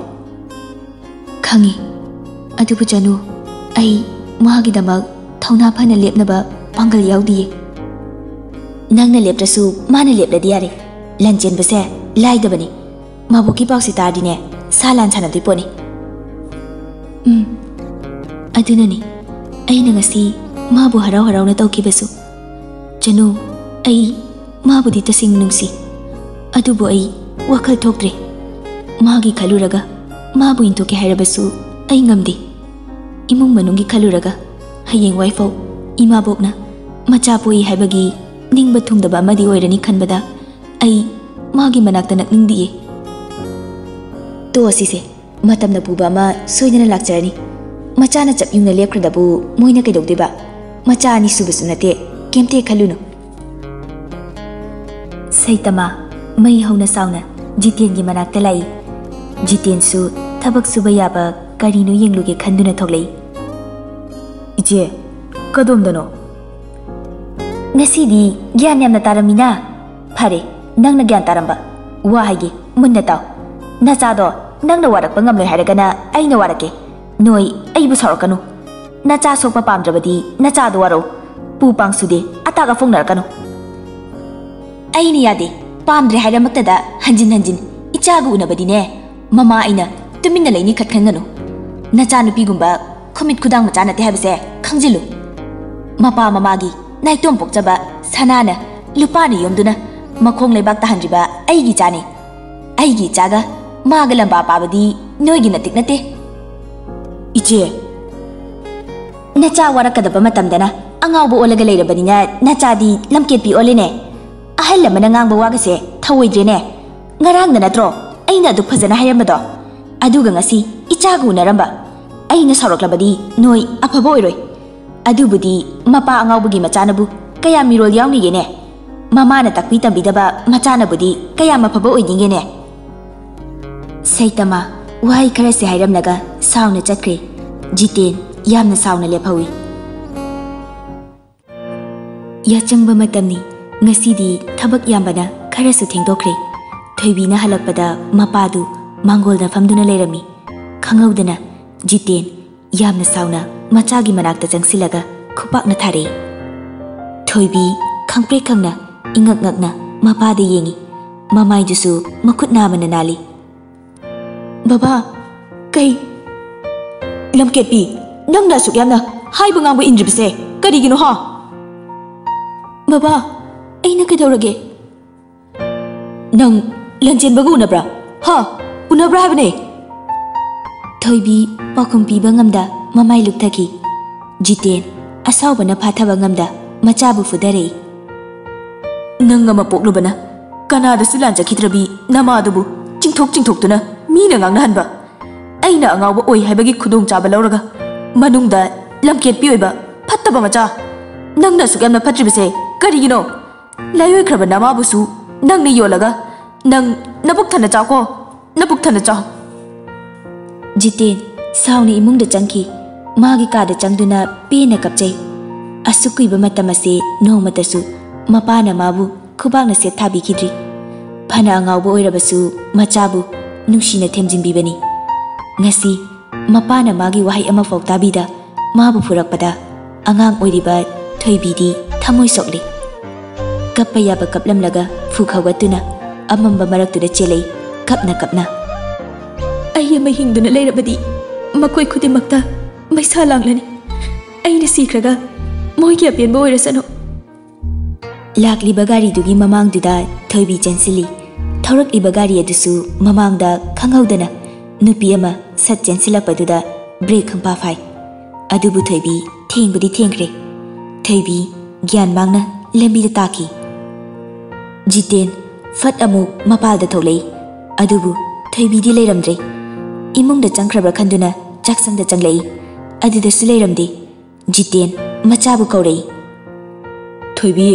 ꯈꯪꯉꯤ꯫ ꯑꯗꯨꯕꯨ ꯆꯅꯨ, ꯑꯩ ꯃꯥꯒꯤꯗꯃꯛ ꯊꯧꯅꯥ ꯐꯅ ꯂꯦꯞꯅꯕ ꯄꯥꯡꯒꯜ ꯌꯥꯎꯗꯤꯌꯦ꯫ ꯅꯪꯅ ꯂꯦꯞꯇ꯭ꯔꯁꯨ ꯃꯥꯅ ꯂꯦꯞꯂꯗꯤ ꯌꯥꯔꯦ꯫ ꯂꯟꯆꯦꯟꯕꯁꯦ ꯂꯥꯏꯗꯕꯅꯤ꯫ ꯃꯕꯣꯛꯀꯤ ꯄꯥꯎꯁꯦ ꯇꯥꯔꯗꯤꯅꯦ, ꯁꯥ ꯂꯥꯟ ꯁꯥꯟꯅꯗꯣꯏ ꯄꯣꯠꯅꯤ꯫ ꯎꯝ, ꯑꯗꯨꯅꯅꯤ ꯑꯩꯅ ꯉꯁꯤ ꯃꯥꯕꯨ ꯍꯔꯥꯎ ꯍꯔꯥꯎꯅ ꯇꯧꯈꯤꯕꯁꯨ꯫ ꯆꯅꯨ, ꯑꯩ ꯃꯥꯕꯨꯗꯤ ꯇꯁꯦꯡꯅ ꯅꯨꯡꯁꯤ꯫ ꯑꯗꯨꯕꯨ ꯑꯩ ꯋꯥꯈꯜ ꯊꯣꯛꯇ꯭ꯔꯦ꯫ ꯃꯥꯒꯤ ꯈꯜꯂꯨꯔꯒ ꯃꯥꯕꯨ ꯏꯟꯊꯣꯛꯀꯦ ꯍꯥꯏꯔꯕꯁꯨ ꯑꯩ ꯉꯝꯗꯦ꯫ ꯏꯃꯨꯡ ꯃꯅꯨꯡꯒꯤ ꯈꯜꯂꯨꯔꯒ ꯍꯌꯦꯡꯋꯥꯏꯐꯥꯎ ꯏꯃꯥꯕꯣꯛꯅ ꯃꯆꯥ ꯄꯣꯛꯏ ꯍꯥꯏꯕꯒꯤ ꯅꯤꯡꯕ ꯊꯨꯡꯗꯕ ꯑꯃꯗꯤ ꯑꯣꯏꯔꯅꯤ ꯈꯟꯕꯗ ꯑꯩ ꯃꯥꯒꯤ ꯃꯅꯥꯛꯇ ꯅꯛꯅꯤꯡꯗꯤꯌꯦ꯫ ꯇꯣꯛꯑꯁꯤꯁꯦ, ꯃꯇꯝꯅ ꯄꯨꯕ ꯑꯃ ꯁꯣꯏꯗꯅ ꯂꯥꯛꯆꯔꯅꯤ꯫ ꯃꯆꯥꯅ ꯆꯞ ꯌꯨꯡꯅ ꯂꯦꯞꯈ꯭ꯔꯗꯕꯨ ꯃꯣꯏꯅ ꯀꯩꯗꯧꯗꯣꯏꯕ? ꯃꯆꯥ ꯑꯅꯤ ꯁꯨꯕꯁꯨ ꯅꯠꯇꯦ, ꯀꯩꯝꯇ ꯍꯦꯛ ꯈꯜꯂꯨꯅꯨ꯫ ꯁꯩꯇꯃꯥ ꯃꯩ ꯍꯧꯅ ꯁꯥꯎꯅ ꯖꯤꯇꯦꯟꯒꯤ ꯃꯅꯥꯛꯇ ꯂꯥꯛꯏ꯫ ꯖꯤꯇꯦꯟꯁꯨ ꯊꯕꯛ ꯁꯨꯕ ꯌꯥꯕ ꯀꯔꯤꯅꯣ ꯌꯦꯡꯂꯨꯒꯦ ꯈꯟꯗꯨꯅ ꯊꯣꯛꯂꯛꯏ꯫ "ꯏꯆꯦ, ꯀꯗꯣꯝꯗꯅꯣ?" "ꯉꯁꯤꯗꯤ ꯒ꯭ꯌꯥꯟ ꯌꯥꯝꯅ ꯇꯥꯔꯝꯃꯤꯅ꯫ ꯐꯔꯦ, ꯅꯪꯅ ꯒ꯭ꯌꯥꯟ ꯇꯥꯔꯝꯕ꯫ ꯋꯥ ꯍꯥꯏꯒꯦ, ꯃꯨꯟꯅ ꯇꯥꯎ꯫ ꯅꯆꯥꯗꯣ ꯅꯪꯅ ꯋꯥꯔꯛꯄ ꯉꯝꯂꯣꯏ ꯍꯥꯏꯔꯒꯅ ꯑꯩꯅ ꯋꯥꯔꯛꯀꯦ꯫ ꯅꯣꯏ ꯑꯩꯕꯨ ꯁꯥꯎꯔꯛꯀꯅꯨ꯫ ꯅꯆꯥ ꯁꯣꯛꯄ ꯄꯥꯝꯗ꯭ꯔꯕꯗꯤ ꯅꯆꯥꯗꯣ ꯋꯥꯔꯛꯎ꯫ ꯄꯨ ꯄꯥꯡ ꯁꯨꯗꯦ, ꯑꯇꯥꯛ ꯑꯐꯣꯡꯅꯔꯛꯀꯅꯨ꯫ ꯑꯩꯅ ꯌꯥꯗꯦ, ꯄꯥꯝꯗ꯭ꯔꯦ ꯍꯥꯏꯔꯃꯛꯇꯗ ꯍꯟꯖꯤꯟ ꯍꯟꯖꯤꯟ ꯏꯆꯥꯒ ꯎꯅꯕꯗꯤꯅꯦ, ꯃꯃꯥ ꯑꯩꯅ ꯇꯨꯃꯤꯟꯅ ꯂꯩꯅꯤ ꯈꯠ ꯈꯟꯒꯅꯨ꯫ ꯅꯆꯥꯅꯨꯄꯤꯒꯨꯝꯕ ꯈꯨꯃꯤꯠ ꯈꯨꯗꯥꯡ ꯃꯆꯥ ꯅꯠꯇꯦ ꯍꯥꯏꯕꯁꯦ ꯈꯪꯖꯤꯜꯂꯨ꯫ ꯃꯄꯥ ꯃꯃꯥꯒꯤ ꯅꯥꯏꯇꯣꯝ ꯄꯣꯛꯆꯕ ꯁꯅꯥꯅ ꯂꯨꯄꯥꯅ ꯌꯣꯝꯗꯨꯅ ꯃꯈꯣꯡ ꯂꯩꯕꯥꯛ ꯇꯥꯍꯟꯗ꯭ꯔꯤꯕ ꯑꯩꯒꯤ ꯏꯆꯥꯅꯤ꯫ ꯑꯩꯒꯤ ꯏꯆꯥꯒ ꯃꯥꯒ ꯂꯝꯕꯥ ꯄꯥꯕꯗꯤ ꯅꯣꯏꯒꯤ ꯅꯇꯤꯛ ꯅꯠꯇꯦ꯫" "ꯏꯆꯦ, ꯅꯆꯥ ꯋꯥꯔꯛꯀꯗꯕ ꯃꯇꯝꯗꯅ ꯑꯉꯥꯎꯕ ꯑꯣꯜꯂꯒ ꯂꯩꯔꯕꯅꯤꯅ ꯅꯆꯥꯗꯤ ꯂꯝꯀꯦꯠꯄꯤ ꯑꯣꯜꯂꯦꯅꯦ꯫ ꯑꯍꯜ ꯑꯃꯅ ꯉꯥꯡꯕ ꯋꯥꯒꯁꯦ ꯊꯧꯑꯣꯏꯗ꯭ꯔꯦꯅꯦ꯫ ꯉꯔꯥꯡꯗ ꯅꯠꯇ꯭ꯔꯣ ꯑꯩꯅ ꯑꯗꯨꯛ ꯐꯖꯅ ꯍꯥꯏꯔꯝꯕꯗꯣ? ꯑꯗꯨꯒ ꯉꯁꯤ ꯏꯆꯥꯒ ꯎꯅꯔꯝꯕ꯫ ꯑꯩꯅ ꯁꯥꯎꯔꯛꯂꯕꯗꯤ ꯅꯣꯏ ꯑꯐꯕ ꯑꯣꯏꯔꯣꯏ꯫ ꯑꯗꯨꯕꯨꯗꯤ ꯃꯄꯥ ꯑꯉꯥꯎꯕꯒꯤ ꯃꯆꯥꯅꯕꯨ ꯀꯌꯥ ꯃꯤꯔꯣꯜ ꯌꯥꯎꯅꯤꯒꯦꯅꯦ? ꯃꯃꯥꯅ ꯇꯥꯛꯄꯤ ꯇꯝꯕꯤꯗꯕ ꯃꯆꯥꯅꯕꯨꯗꯤ ꯀꯌꯥꯝ ꯑꯐꯕ ꯑꯣꯏꯅꯤꯡꯒꯦꯅꯦ?" ꯁꯩꯇꯃꯥ ꯋꯥꯍꯩ ꯈꯔꯁꯦ ꯍꯥꯏꯔꯝꯂꯒ ꯁꯥꯎꯅ ꯆꯠꯈ꯭ꯔꯦ꯫ ꯖꯤꯇꯦꯟ ꯌꯥꯝꯅ ꯁꯥꯎꯅ ꯂꯦꯞꯍꯧꯏ꯫ ꯌꯥꯆꯪꯕ ꯃꯇꯝꯅꯤ꯫ ꯉꯁꯤꯗꯤ ꯊꯕꯛ ꯌꯥꯝꯕꯅ ꯈꯔꯁꯨ ꯊꯦꯡꯗꯣꯛꯈ꯭ꯔꯦ꯫ ꯊꯣꯏꯕꯤꯅ ꯍꯜꯂꯛꯄꯗ ꯃꯄꯥꯗꯨ ꯃꯥꯡꯒꯣꯜꯗ ꯐꯝꯗꯨꯅ ꯂꯩꯔꯝꯃꯤ꯫ ꯈꯪꯍꯧꯗꯅ ꯖꯤꯇꯦꯟ ꯌꯥꯝꯅ ꯁꯥꯎꯅ ꯃꯆꯥꯒꯤ ꯃꯅꯥꯛꯇ ꯆꯪꯁꯤꯜꯂꯒ ꯈꯨꯄꯥꯛꯅ ꯊꯥꯔꯛꯏ꯫ ꯊꯣꯏꯕꯤ ꯈꯪꯄ꯭ꯔꯦꯛ ꯈꯪꯅ ꯏꯉꯛ ꯉꯛꯅ ꯃꯄꯥꯗ ꯌꯦꯡꯏ꯫ ꯃꯃꯥꯏꯗꯨꯁꯨ ꯃꯈꯨꯠ ꯅꯥꯝꯃꯅ ꯅꯥꯜꯂꯤ꯫ "ꯕꯕꯥ, ꯀꯩ? ꯂꯝꯀꯦꯠꯄꯤ, ꯅꯪꯅ ꯑꯁꯨꯛ ꯌꯥꯝꯅ ꯍꯥꯏꯕ ꯉꯥꯡꯕ ꯏꯟꯗ꯭ꯔꯤꯕꯁꯦ ꯀꯔꯤꯒꯤꯅꯣ ꯍꯥ?" "ꯕꯕꯥ, ꯑꯩꯅ ꯀꯩꯗꯧꯔꯒꯦ? ꯅꯪ ꯂꯟꯆꯦꯟꯕꯒ ꯎꯅꯕ꯭ꯔꯥ? ꯍꯥ? ꯎꯅꯕ꯭ꯔꯥ ꯍꯥꯏꯕꯅꯦ? ꯊꯣꯏꯕꯤ ꯄꯥꯎꯈꯨꯝ ꯄꯤꯕ ꯉꯝꯗ ꯃꯃꯥꯏ ꯂꯨꯞꯊꯈꯤ꯫ ꯖꯤꯇꯦꯟ ꯑꯁꯥꯎꯕꯅ ꯐꯥꯊꯕ ꯉꯝꯗ ꯃꯆꯥꯕꯨ ꯐꯨꯗꯔꯛꯏ꯫ ꯅꯪ ꯑꯃ ꯄꯣꯛꯂꯨꯕꯅ ꯀꯅꯥꯗꯁꯨ ꯂꯥꯟꯖꯈꯤꯗ꯭ꯔꯕꯤ ꯅꯃꯥꯗꯨꯕꯨ ꯆꯤꯡꯊꯣꯛ ꯆꯤꯡꯊꯣꯛꯇꯨꯅ ꯃꯤꯅ ꯉꯥꯡꯅꯍꯟꯕ, ꯑꯩꯅ ꯑꯉꯥꯎꯕ ꯑꯣꯏ ꯍꯥꯏꯕꯒꯤ ꯈꯨꯗꯣꯡꯆꯥꯕ ꯂꯧꯔꯒ ꯃꯅꯨꯡꯗ ꯂꯝꯀꯦꯠꯄꯤ ꯑꯣꯏꯕ ꯐꯠꯇꯕ ꯃꯆꯥ, ꯅꯪꯅ ꯑꯁꯨꯛ ꯌꯥꯝꯅ ꯐꯠꯇ꯭ꯔꯤꯕꯁꯦ ꯀꯔꯤꯒꯤꯅꯣ? ꯂꯥꯏꯑꯣꯏꯈ꯭ꯔꯕ ꯅꯃꯥꯕꯨꯁꯨ ꯅꯪꯅ ꯌꯣꯜꯂꯒ ꯅꯪ ꯅꯕꯨꯛ ꯊꯟꯅ ꯆꯥꯎꯀꯣ, ꯅꯕꯨꯛ ꯊꯟꯅ ꯆꯥꯎ꯫ ꯖꯤꯇꯦꯟ ꯁꯥꯎꯅ ꯏꯃꯨꯡꯗ ꯆꯪꯈꯤ꯫ ꯃꯥꯒꯤ ꯀꯥꯗ ꯆꯪꯗꯨꯅ ꯄꯦꯟꯅ ꯀꯞꯆꯩ꯫ ꯑꯁꯨꯛ ꯀꯨꯏꯕ ꯃꯇꯝ ꯑꯁꯤ ꯅꯣꯡꯃꯇꯁꯨ ꯃꯄꯥꯅ ꯃꯥꯕꯨ ꯈꯨꯕꯥꯛꯅ ꯁꯦꯠ ꯊꯥꯕꯤꯈꯤꯗ꯭ꯔꯤ꯫ ꯐꯅ ꯑꯉꯥꯎꯕ ꯑꯣꯏꯔꯕꯁꯨ ꯃꯆꯥꯕꯨ ꯅꯨꯡꯁꯤꯅ ꯊꯦꯝꯖꯤꯟꯕꯤꯕꯅꯤ꯫ ꯉꯁꯤ ꯃꯄꯥꯅ ꯃꯥꯒꯤ ꯋꯥꯍꯩ ꯑꯃꯐꯥꯎ ꯇꯥꯕꯤꯗ ꯃꯥꯕꯨ ꯐꯨꯔꯛꯄꯗ ꯑꯉꯥꯡ ꯑꯣꯏꯔꯤꯕ ꯊꯣꯏꯕꯤꯗꯤ ꯊꯃꯣꯏ ꯁꯣꯛꯂꯤ꯫ ꯀꯞꯄ ꯌꯥꯕ ꯀꯞꯂꯝꯂꯒ ꯐꯨ ꯈꯧꯒꯠꯇꯨꯅ ꯑꯃꯝꯕ ꯃꯔꯛꯇꯨꯗ ꯆꯦꯜꯂꯛꯏ, ꯀꯞꯅ ꯀꯞꯅ꯫ ꯑꯩ ꯑꯃ ꯍꯤꯡꯗꯨꯅ ꯂꯩꯔꯕꯗꯤ ꯃꯈꯣꯏ ꯈꯨꯗꯤꯡꯃꯛꯇ ꯃꯩꯁꯥ ꯂꯥꯡꯂꯅꯤ꯫ ꯑꯩꯅ ꯁꯤꯈ꯭ꯔꯒ ꯃꯣꯏꯒꯤ ꯑꯄꯦꯟꯕ ꯑꯣꯏꯔꯁꯅꯨ꯫ ꯂꯥꯛꯂꯤꯕ ꯒꯥꯔꯤꯗꯨꯒꯤ ꯃꯃꯥꯡꯗꯨꯗ ꯊꯣꯏꯕꯤ ꯆꯦꯟꯁꯤꯜꯂꯤ꯫ ꯊꯧꯔꯛꯂꯤꯕ ꯒꯥꯔꯤ ꯑꯗꯨꯁꯨ ꯃꯃꯥꯡꯗ ꯈꯪꯍꯧꯗꯅ ꯅꯨꯄꯤ ꯑꯃ ꯁꯠ ꯆꯦꯟꯁꯤꯜꯂꯛꯄꯗꯨꯗ ꯕ꯭ꯔꯦꯛ ꯈꯪꯐꯥ ꯐꯥꯏ꯫ ꯑꯗꯨꯕꯨ ꯊꯣꯏꯕꯤ ꯊꯦꯡꯕꯗꯤ ꯊꯦꯡꯈ꯭ꯔꯦ꯫ ꯊꯣꯏꯕꯤ ꯒ꯭ꯌꯥꯟ ꯃꯥꯡꯅ ꯂꯝꯕꯤꯗ ꯇꯥꯈꯤ꯫ ꯖꯤꯇꯦꯟ ꯐꯠ ꯑꯃꯨꯛ ꯃꯄꯥꯜꯗ ꯊꯣꯛꯂꯛꯏ꯫ ꯑꯗꯨꯕꯨ ꯊꯣꯏꯕꯤꯗꯤ ꯂꯩꯔꯝꯗ꯭ꯔꯦ꯫ ꯏꯃꯨꯡꯗ ꯆꯪꯈ꯭ꯔꯕ꯭ꯔꯥ ꯈꯟꯗꯨꯅ ꯆꯥꯛꯁꯪꯗ ꯆꯪꯂꯛꯏ꯫ ꯑꯗꯨꯗꯁꯨ ꯂꯩꯔꯝꯗꯦ꯫ ꯖꯤꯇꯦꯟ ꯃꯆꯥꯕꯨ ꯀꯧꯔꯛꯏ꯫ "ꯊꯣꯏꯕꯤ,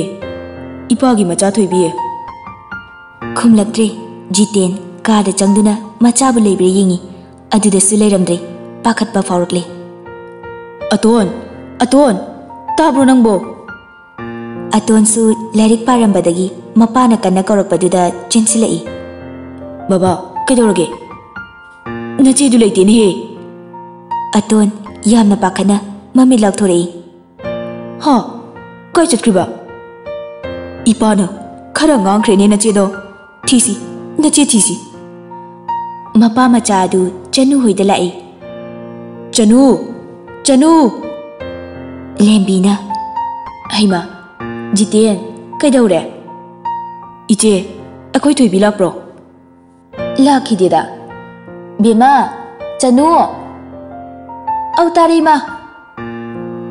ꯏꯄꯥꯒꯤ ꯃꯆꯥ ꯊꯣꯏꯕꯤ!" ꯈꯨꯝꯂꯛꯇ꯭ꯔꯦ꯫ ꯖꯤꯇꯦꯟ ꯀꯥꯗ ꯆꯪꯗꯨꯅ ꯃꯆꯥꯕꯨ ꯂꯩꯕ꯭ꯔꯥ ꯌꯦꯡꯉꯤ꯫ ꯑꯗꯨꯗꯁꯨ ꯂꯩꯔꯝꯗ꯭ꯔꯦ꯫ ꯄꯥꯈꯠꯄ ꯐꯥꯎꯔꯛꯂꯦ꯫ "ꯑꯇꯣꯟ! ꯑꯇꯣꯟ! ꯇꯥꯕ꯭ꯔꯣ ꯅꯪꯕꯣ?" ꯑꯇꯣꯟꯁꯨ ꯂꯥꯏꯔꯤꯛ ꯄꯥꯔꯝꯕꯗꯒꯤ ꯃꯄꯥꯅ ꯀꯟꯅ ꯀꯧꯔꯛꯄꯗꯨꯗ ꯆꯦꯟꯁꯤꯜꯂꯛꯏ꯫ "ꯕꯕꯥ, ꯀꯩꯗꯧꯔꯒꯦ? ꯅꯆꯦꯗꯨ ꯂꯩꯇꯦꯅꯦꯍꯦ!" ꯑꯇꯣꯟ ꯌꯥꯝꯅ ꯄꯥꯈꯠꯅ ꯃꯃꯤꯠ ꯂꯥꯎꯊꯣꯔꯛꯏ꯫ "ꯍꯥ? ꯀꯥꯏ ꯆꯠꯈ꯭ꯔꯤꯕ? ꯏꯄꯥꯅ ꯈꯔ ꯉꯥꯡꯈ꯭ꯔꯦꯅꯦ ꯅꯆꯦꯗꯣ꯫ ꯊꯤꯁꯤ, ꯅꯆꯦ ꯊꯤꯁꯤ꯫" ꯃꯄꯥ ꯃꯆꯥ ꯑꯗꯨ ꯆꯅꯨ ꯍꯣꯏꯗ ꯂꯥꯛꯏ꯫ "ꯆꯅꯨ! ꯆꯅꯨ!" ꯂꯦꯝꯕꯤꯅ, "ꯍꯩꯃꯥ, ꯖꯤꯇꯦꯟ, ꯀꯩꯗꯧꯔꯦ? ꯏꯆꯦ, ꯑꯩꯈꯣꯏ ꯊꯣꯏꯕꯤ ꯂꯥꯛꯄ꯭ꯔꯣ? ꯂꯥꯛꯈꯤꯗꯦꯗ꯫ ꯕꯦꯝꯃ, ꯆꯅꯨ꯫ ꯑꯧ, ꯇꯥꯔꯦ, ꯏꯃꯥ꯫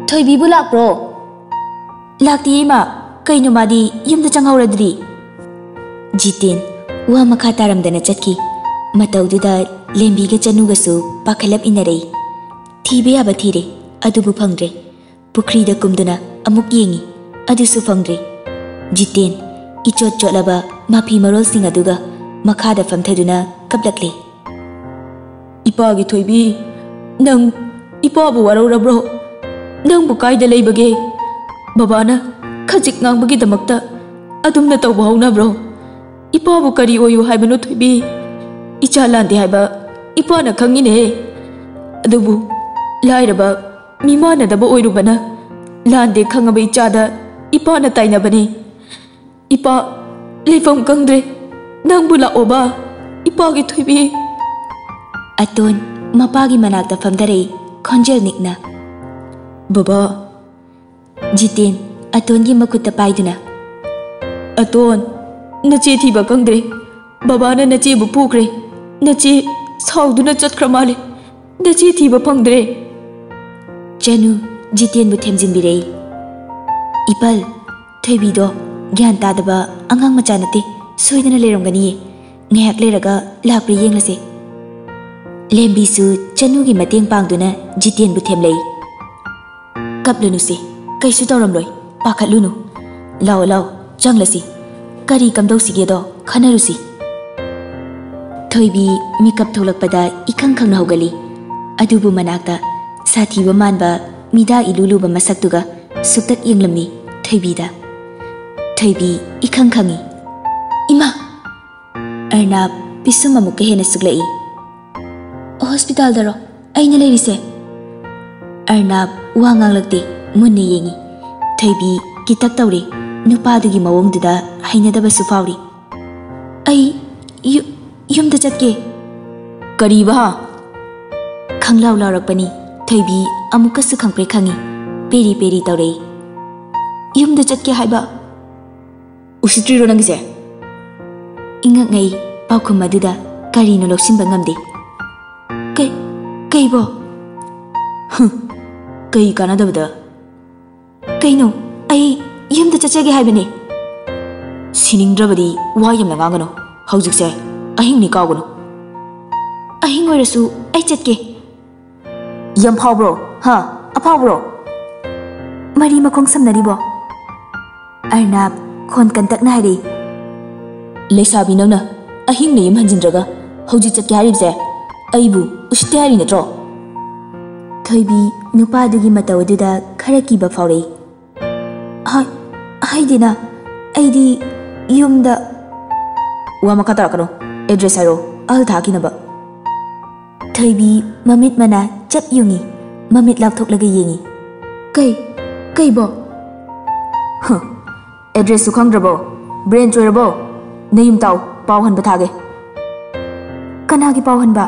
ꯊꯣꯏꯕꯤꯕꯨ ꯂꯥꯛꯄ꯭ꯔꯣ? ꯂꯥꯛꯇꯤꯌꯦ, ꯏꯃꯥ꯫ ꯀꯩꯅꯣ, ꯃꯥꯗꯤ ꯌꯨꯝꯗ ꯆꯪꯍꯧꯔꯗ꯭ꯔꯤ? ꯖꯤꯇꯦꯟ ꯋꯥ ꯃꯈꯥ ꯇꯥꯔꯝꯗꯅ ꯆꯠꯈꯤ꯫ ꯃꯇꯧꯗꯨꯗ ꯂꯦꯝꯕꯤꯒ ꯆꯅꯨꯒꯁꯨ ꯄꯥꯈꯠꯂꯞ ꯏꯟꯅꯔꯛꯏ꯫ ꯊꯤꯕ ꯌꯥꯕ ꯊꯤꯔꯦ, ꯑꯗꯨꯕꯨ ꯐꯪꯗ꯭ꯔꯦ꯫ ꯄꯨꯈ꯭ꯔꯤꯗ ꯀꯨꯝꯗꯨꯅ ꯑꯃꯨꯛ ꯌꯦꯡꯉꯤ, ꯑꯗꯨꯁꯨ ꯐꯪꯗ꯭ꯔꯦ꯫ ꯖꯤꯇꯦꯟ ꯏꯆꯣꯠ ꯆꯣꯠꯂꯕ ꯃꯐꯤ ꯃꯔꯣꯜꯁꯤꯡ ꯑꯗꯨꯒ ꯃꯈꯥꯗ ꯐꯝꯊꯗꯨꯅ ꯀꯞꯂꯛꯂꯦ꯫ "ꯏꯄꯥꯒꯤ ꯊꯣꯏꯕꯤ, ꯅꯪ ꯏꯄꯥꯕꯨ ꯋꯥꯔꯧꯔꯕ꯭ꯔꯣ? ꯅꯪꯕꯨ ꯀꯥꯏꯗ ꯂꯩꯕꯒꯦ? ꯕꯕꯥꯅ ꯈꯖꯤꯛ ꯉꯥꯡꯕꯒꯤꯗꯃꯛꯇ ꯑꯗꯨꯝꯅ ꯇꯧꯕ ꯍꯧꯅꯕ꯭ꯔꯣ? ꯏꯄꯥꯕꯨ ꯀꯔꯤ ꯑꯣꯏꯌꯨ ꯍꯥꯏꯕꯅꯣ ꯊꯣꯏꯕꯤ? ꯏꯆꯥ ꯂꯥꯟꯗꯦ ꯍꯥꯏꯕ ꯏꯄꯥꯅ ꯈꯪꯉꯤꯅꯦ꯫ ꯑꯗꯨꯕꯨ ꯂꯥꯏꯔꯕ ꯃꯤꯃꯥꯟꯅꯗꯕ ꯑꯣꯏꯔꯨꯕꯅ ꯂꯥꯟꯗꯦ ꯈꯪꯉꯕ ꯏꯆꯥꯗ ꯏꯄꯥꯅ ꯇꯥꯏꯅꯕꯅꯤ꯫ ꯏꯄꯥ, ꯂꯩꯐꯝ ꯈꯪꯗ꯭ꯔꯦ꯫ ꯅꯪꯕꯨ ꯂꯥꯛꯑꯣꯕ, ꯏꯄꯥꯒꯤ ꯊꯣꯏꯕꯤ꯫" ꯑꯇꯣꯟ ꯃꯄꯥꯒꯤ ꯃꯅꯥꯛꯇ ꯐꯝꯊꯔꯛꯏ, ꯈꯣꯟꯖꯦꯜ ꯅꯤꯛꯅ꯫ "ꯕꯕꯥ꯫" ꯖꯤꯇꯦꯟ ꯑꯇꯣꯟꯒꯤ ꯃꯈꯨꯠꯇ ꯄꯥꯏꯗꯨꯅ, "ꯑꯇꯣꯟ, ꯅꯆꯦ ꯊꯤꯕ ꯈꯪꯗ꯭ꯔꯦ꯫ ꯕꯕꯥꯅ ꯅꯆꯦꯕꯨ ꯐꯨꯈ꯭ꯔꯦ꯫ ꯅꯆꯦ ꯁꯥꯎꯗꯨꯅ ꯆꯠꯈ꯭ꯔ ꯃꯥꯜꯂꯦ꯫ ꯅꯆꯦ ꯊꯤꯕ ꯐꯪꯗ꯭ꯔꯦ꯫" ꯆꯅꯨ ꯖꯤꯇꯦꯟꯕꯨ ꯊꯦꯝꯖꯤꯟꯕꯤꯔꯛꯏ꯫ "ꯏꯄꯜ, ꯊꯣꯏꯕꯤꯗꯣ ꯒ꯭ꯌꯥꯟ ꯇꯥꯗꯕ ꯑꯉꯥꯡ ꯃꯆꯥ ꯅꯠꯇꯦ, ꯁꯣꯏꯗꯅ ꯂꯩꯔꯝꯒꯅꯤꯌꯦ꯫ ꯉꯥꯏꯍꯥꯛ ꯂꯩꯔꯒ ꯂꯥꯛꯄ꯭ꯔꯥ ꯌꯦꯡꯂꯁꯦ꯫" ꯂꯦꯝꯕꯤꯁꯨ ꯆꯅꯨꯒꯤ ꯃꯇꯦꯡ ꯄꯥꯡꯗꯨꯅ ꯖꯤꯇꯦꯟꯕꯨ ꯊꯦꯝꯂꯛꯏ꯫ "ꯀꯞꯂꯨꯅꯨꯁꯦ, ꯀꯩꯁꯨ ꯇꯧꯔꯝꯂꯣꯏ, ꯄꯥꯈꯠꯂꯨꯅꯨ꯫ ꯂꯥꯛꯑꯣ, ꯂꯥꯛꯑꯣ, ꯆꯪꯂꯁꯤ꯫ ꯀꯔꯤ ꯀꯝꯗꯧꯁꯤꯒꯦꯗꯣ ꯈꯟꯅꯔꯨꯁꯤ꯫" ꯊꯣꯏꯕꯤ ꯃꯤꯀꯞ ꯊꯣꯛꯂꯛꯄꯗ ꯏꯈꯪ ꯈꯪꯅ ꯍꯧꯒꯠꯂꯤ꯫ ꯑꯗꯨꯕꯨ ꯃꯅꯥꯛꯇ ꯁꯥꯊꯤꯕ ꯃꯥꯟꯕ ꯃꯤꯗꯥ ꯏꯂꯨ ꯂꯨꯕ ꯃꯁꯛꯇꯨꯒ ꯁꯨꯛꯇꯛ ꯌꯦꯡꯂꯝꯃꯤ ꯊꯣꯏꯕꯤꯗ꯫ ꯊꯣꯏꯕꯤ ꯏꯈꯪ ꯈꯪꯉꯤ꯫ "ꯏꯃꯥ!" ꯑꯔꯅꯥꯕ ꯄꯤꯁꯨꯝ ꯑꯃꯨꯛꯀ ꯍꯦꯟꯅ ꯁꯨꯛꯂꯛꯏ꯫ "ꯍꯣꯁꯄꯤꯇꯥꯜꯗꯔꯣ ꯑꯩꯅ ꯂꯩꯔꯤꯁꯦ?" ꯑꯔꯅꯥꯕ ꯋꯥ ꯉꯥꯡꯂꯛꯇꯦ, ꯃꯨꯟꯅ ꯌꯦꯡꯉꯤ꯫ ꯊꯣꯏꯕꯤ ꯀꯤꯇꯛ ꯇꯧꯔꯦ꯫ ꯅꯨꯄꯥꯗꯨꯒꯤ ꯃꯑꯣꯡꯗꯨꯗ ꯍꯩꯅꯗꯕꯁꯨ ꯐꯥꯎꯔꯤ꯫ "ꯑꯩ ꯌꯨ-, ꯌꯨꯝꯗ ꯆꯠꯀꯦ꯫" "ꯀꯔꯤꯕ?" ꯈꯪꯂꯥꯎ ꯂꯥꯎꯔꯛꯄꯅꯤ꯫ ꯊꯣꯏꯕꯤ ꯑꯃꯨꯛꯀꯁꯨ ꯈꯪꯄ꯭ꯔꯦꯛ ꯈꯪꯉꯤ꯫ ꯄꯦꯔꯤ ꯄꯦꯔꯤ ꯇꯧꯔꯛꯏ꯫ "ꯌꯨꯝꯗ ꯆꯠꯀꯦ ꯍꯥꯏꯕ꯫" ꯎꯁꯤꯠꯇ꯭ꯔꯤꯔꯣ ꯅꯪꯒꯤꯁꯦ? ꯏꯉꯛꯉꯩ ꯄꯥꯎꯈꯨꯝ ꯑꯗꯨꯗ ꯀꯔꯤꯅꯣ ꯂꯧꯁꯤꯟꯕ ꯉꯝꯗꯦ꯫ "ꯀꯩ, ꯀꯩꯕꯣ?" "ꯍꯨꯝ, ꯀꯩ ꯀꯥꯟꯅꯗꯕꯗ?" "ꯀꯩꯅꯣ? ꯑꯩ ꯌꯨꯝꯗ ꯆꯠꯆꯒꯦ ꯍꯥꯏꯕꯅꯦ꯫" "ꯁꯤꯅꯤꯡꯗ꯭ꯔꯕꯗꯤ ꯋꯥ ꯌꯥꯝꯅ ꯉꯥꯡꯒꯅꯨ꯫ ꯍꯧꯖꯤꯛꯁꯦ ꯑꯍꯤꯡꯅꯤ, ꯀꯥꯎꯒꯅꯨ꯫" "ꯑꯍꯤꯡ ꯑꯣꯏꯔꯁꯨ ꯑꯩ ꯆꯠꯀꯦ꯫" "ꯌꯥꯝ ꯐꯥꯎꯕ꯭ꯔꯣ? ꯍꯥ? ꯑꯐꯥꯎꯕ꯭ꯔꯣ?" "ꯃꯔꯤ ꯃꯈꯣꯡ ꯁꯝꯅꯔꯤꯕꯣ?" ꯑꯔꯅꯥꯕ ꯈꯣꯟ ꯀꯟꯇꯛꯅ ꯍꯥꯏꯔꯛꯏ꯫ "ꯂꯩꯁꯥꯕꯤ ꯅꯪꯅ ꯑꯍꯤꯡ ꯅꯌꯨꯝ ꯍꯟꯖꯤꯟꯗ꯭ꯔꯒ ꯍꯧꯖꯤꯛ ꯆꯠꯀꯦ ꯍꯥꯏꯔꯤꯕꯁꯦ ꯑꯩꯕꯨ ꯎꯁꯤꯠꯇꯦ ꯍꯥꯏꯔꯤ ꯅꯠꯇ꯭ꯔꯣ?" ꯊꯣꯏꯕꯤ ꯅꯨꯄꯥ ꯑꯗꯨꯒꯤ ꯃꯇꯧ ꯑꯗꯨꯗ ꯈꯔ ꯀꯤꯕ ꯐꯥꯎꯔꯛꯏ꯫ "ꯍꯥꯏ-, ꯍꯥꯏꯗꯦꯅ, ꯑꯩꯗꯤ ꯌꯨꯝꯗ꯫" "ꯋꯥ ꯃꯈꯥ ꯇꯥꯔꯛꯀꯅꯨ꯫ ꯑꯦꯗ꯭ꯔꯦꯁ ꯍꯥꯏꯔꯛꯑꯣ, ꯑꯍꯜ ꯊꯥꯈꯤꯅꯕ꯫" ꯊꯣꯏꯕꯤ ꯃꯃꯤꯠ ꯃꯅꯥ ꯆꯞ ꯌꯨꯡꯉꯤ, ꯃꯃꯤꯠ ꯂꯥꯎꯊꯣꯛꯂꯒ ꯌꯦꯡꯉꯤ꯫ "ꯀꯩ, ꯀꯩꯕꯣ?" "ꯍ, ꯑꯦꯗ꯭ꯔꯦꯁꯁꯨ ꯈꯪꯗ꯭ꯔꯕꯣ? ꯕ꯭ꯔꯦꯟ ꯆꯣꯏꯔꯕꯣ? ꯅꯌꯨꯝ ꯇꯥꯎ, ꯄꯥꯎ ꯍꯟꯕ ꯊꯥꯒꯦ꯫" "ꯀꯅꯥꯒꯤ ꯄꯥꯎ ꯍꯟꯕ?"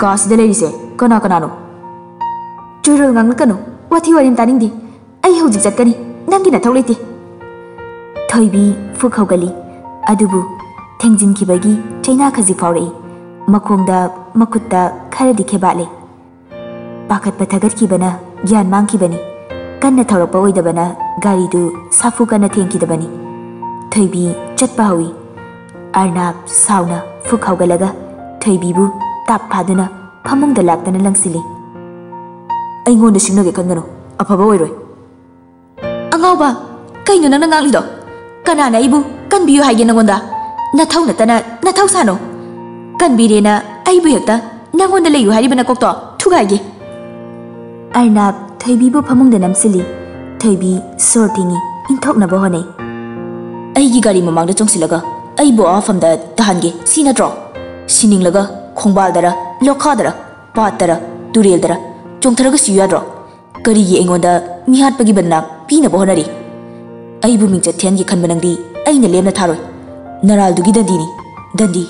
"ꯀꯥꯁꯤꯗ ꯂꯩꯔꯤꯁꯦ ꯀꯅꯥ ꯀꯅꯥꯅꯣ?" "ꯆꯣꯏꯔꯣꯜ ꯉꯥꯡꯂꯛꯀꯅꯨ, ꯋꯥꯊꯤ ꯋꯥꯔꯦꯝ ꯇꯥꯅꯤꯡꯗꯦ꯫ ꯑꯩ ꯍꯧꯖꯤꯛ ꯆꯠꯀꯅꯤ, ꯅꯪꯒꯤ ꯅꯊꯧ ꯂꯩꯇꯦ꯫" ꯊꯣꯏꯕꯤ ꯐꯨꯛ ꯍꯧꯒꯠꯂꯤ, ꯑꯗꯨꯕꯨ ꯊꯦꯡꯖꯤꯟꯈꯤꯕꯒꯤ ꯆꯩꯅꯥ ꯈꯖꯤꯛ ꯐꯥꯎꯔꯛꯏ꯫ ꯃꯈꯣꯡꯗ, ꯃꯈꯨꯠꯇ ꯈꯔꯗꯤ ꯈꯦꯕꯥꯠꯂꯦ꯫ ꯄꯥꯈꯠꯄ ꯊꯥꯒꯠꯈꯤꯕꯅ ꯒ꯭ꯌꯥꯟ ꯃꯥꯡꯈꯤꯕꯅꯤ꯫ ꯀꯟꯅ ꯊꯧꯔꯛꯄ ꯑꯣꯏꯗꯕꯅ ꯒꯥꯔꯤꯗꯨ ꯁꯥꯐꯨ ꯀꯟꯅ ꯊꯦꯡꯈꯤꯗꯕꯅꯤ꯫ ꯊꯣꯏꯕꯤ ꯆꯠꯄ ꯍꯧꯏ꯫ ꯑꯔꯅꯥꯕ ꯁꯥꯎꯅ ꯐꯨꯛ ꯍꯧꯒꯠꯂꯒ ꯊꯣꯏꯕꯤꯕꯨ ꯇꯥꯞ ꯐꯥꯗꯨꯅ ꯐꯃꯨꯡꯗ ꯂꯥꯛꯇꯅ ꯂꯪꯁꯤꯜꯂꯤ꯫ "ꯑꯩꯉꯣꯟꯗ ꯁꯤꯡꯅꯒꯦ ꯈꯟꯒꯅꯨ, ꯑꯐꯕ ꯑꯣꯏꯔꯣꯏ꯫" "ꯑꯉꯥꯎꯕ, ꯀꯩꯅꯣ ꯅꯪꯅ ꯉꯥꯡꯂꯤꯗꯣ? ꯀꯅꯥꯅ ꯑꯩꯕꯨ ꯀꯟꯕꯤꯌꯨ ꯍꯥꯏꯒꯦ ꯅꯪꯉꯣꯟꯗ? ꯅꯊꯧ ꯅꯠꯇꯅ ꯅꯊꯧ ꯁꯥꯅꯣ꯫ ꯀꯟꯕꯤꯔꯦꯅ ꯑꯩꯕꯨ ꯍꯦꯛꯇ ꯅꯪꯉꯣꯟꯗ ꯂꯩꯌꯨ ꯍꯥꯏꯔꯤꯕ ꯅꯀꯣꯛꯇꯣ ꯊꯨꯒꯥꯏꯒꯦ꯫" ꯑꯔꯅꯥꯕ ꯊꯣꯏꯕꯤꯕꯨ ꯐꯃꯨꯡꯗ ꯅꯝꯁꯤꯜꯂꯤ꯫ ꯊꯣꯏꯕꯤ ꯁꯣꯔ ꯊꯤꯡꯉꯤ, ꯏꯟꯊꯣꯛꯅꯕ ꯍꯣꯠꯅꯩ꯫ "ꯑꯩꯒꯤ ꯒꯥꯔꯤ ꯃꯃꯥꯡꯗ ꯆꯣꯡꯁꯤꯜꯂꯒ ꯑꯩꯕꯨ ꯑꯋꯥꯐꯝꯗ ꯇꯥꯍꯟꯒꯦ, ꯁꯤ ꯅꯠꯇ꯭ꯔꯣ? ꯁꯤꯅꯤꯡꯂꯒ ꯈꯣꯡꯕꯥꯜꯗꯔ, ꯂꯣꯈꯥꯗꯔ, ꯄꯥꯠꯇꯔ, ꯇꯨꯔꯦꯜꯗꯔ ꯆꯣꯡꯊꯔꯒ ꯁꯤꯌꯨ ꯌꯥꯗ꯭ꯔꯣ? ꯀꯔꯤꯒꯤ ꯑꯩꯉꯣꯟꯗ ꯃꯤꯍꯥꯠꯄꯒꯤ ꯕꯗꯅꯥꯝ ꯄꯤꯅꯕ ꯍꯣꯠꯅꯔꯤ? ꯑꯩꯕꯨ ꯃꯤꯡꯆꯠ ꯊꯤꯍꯟꯒꯦ ꯈꯟꯕ ꯅꯪꯗꯤ ꯑꯩꯅ ꯂꯦꯝꯅ ꯊꯥꯔꯣꯏ꯫ ꯅꯔꯥꯜꯗꯨꯒꯤ ꯗꯟꯗꯤꯅꯤ, ꯗꯟꯗꯤ꯫"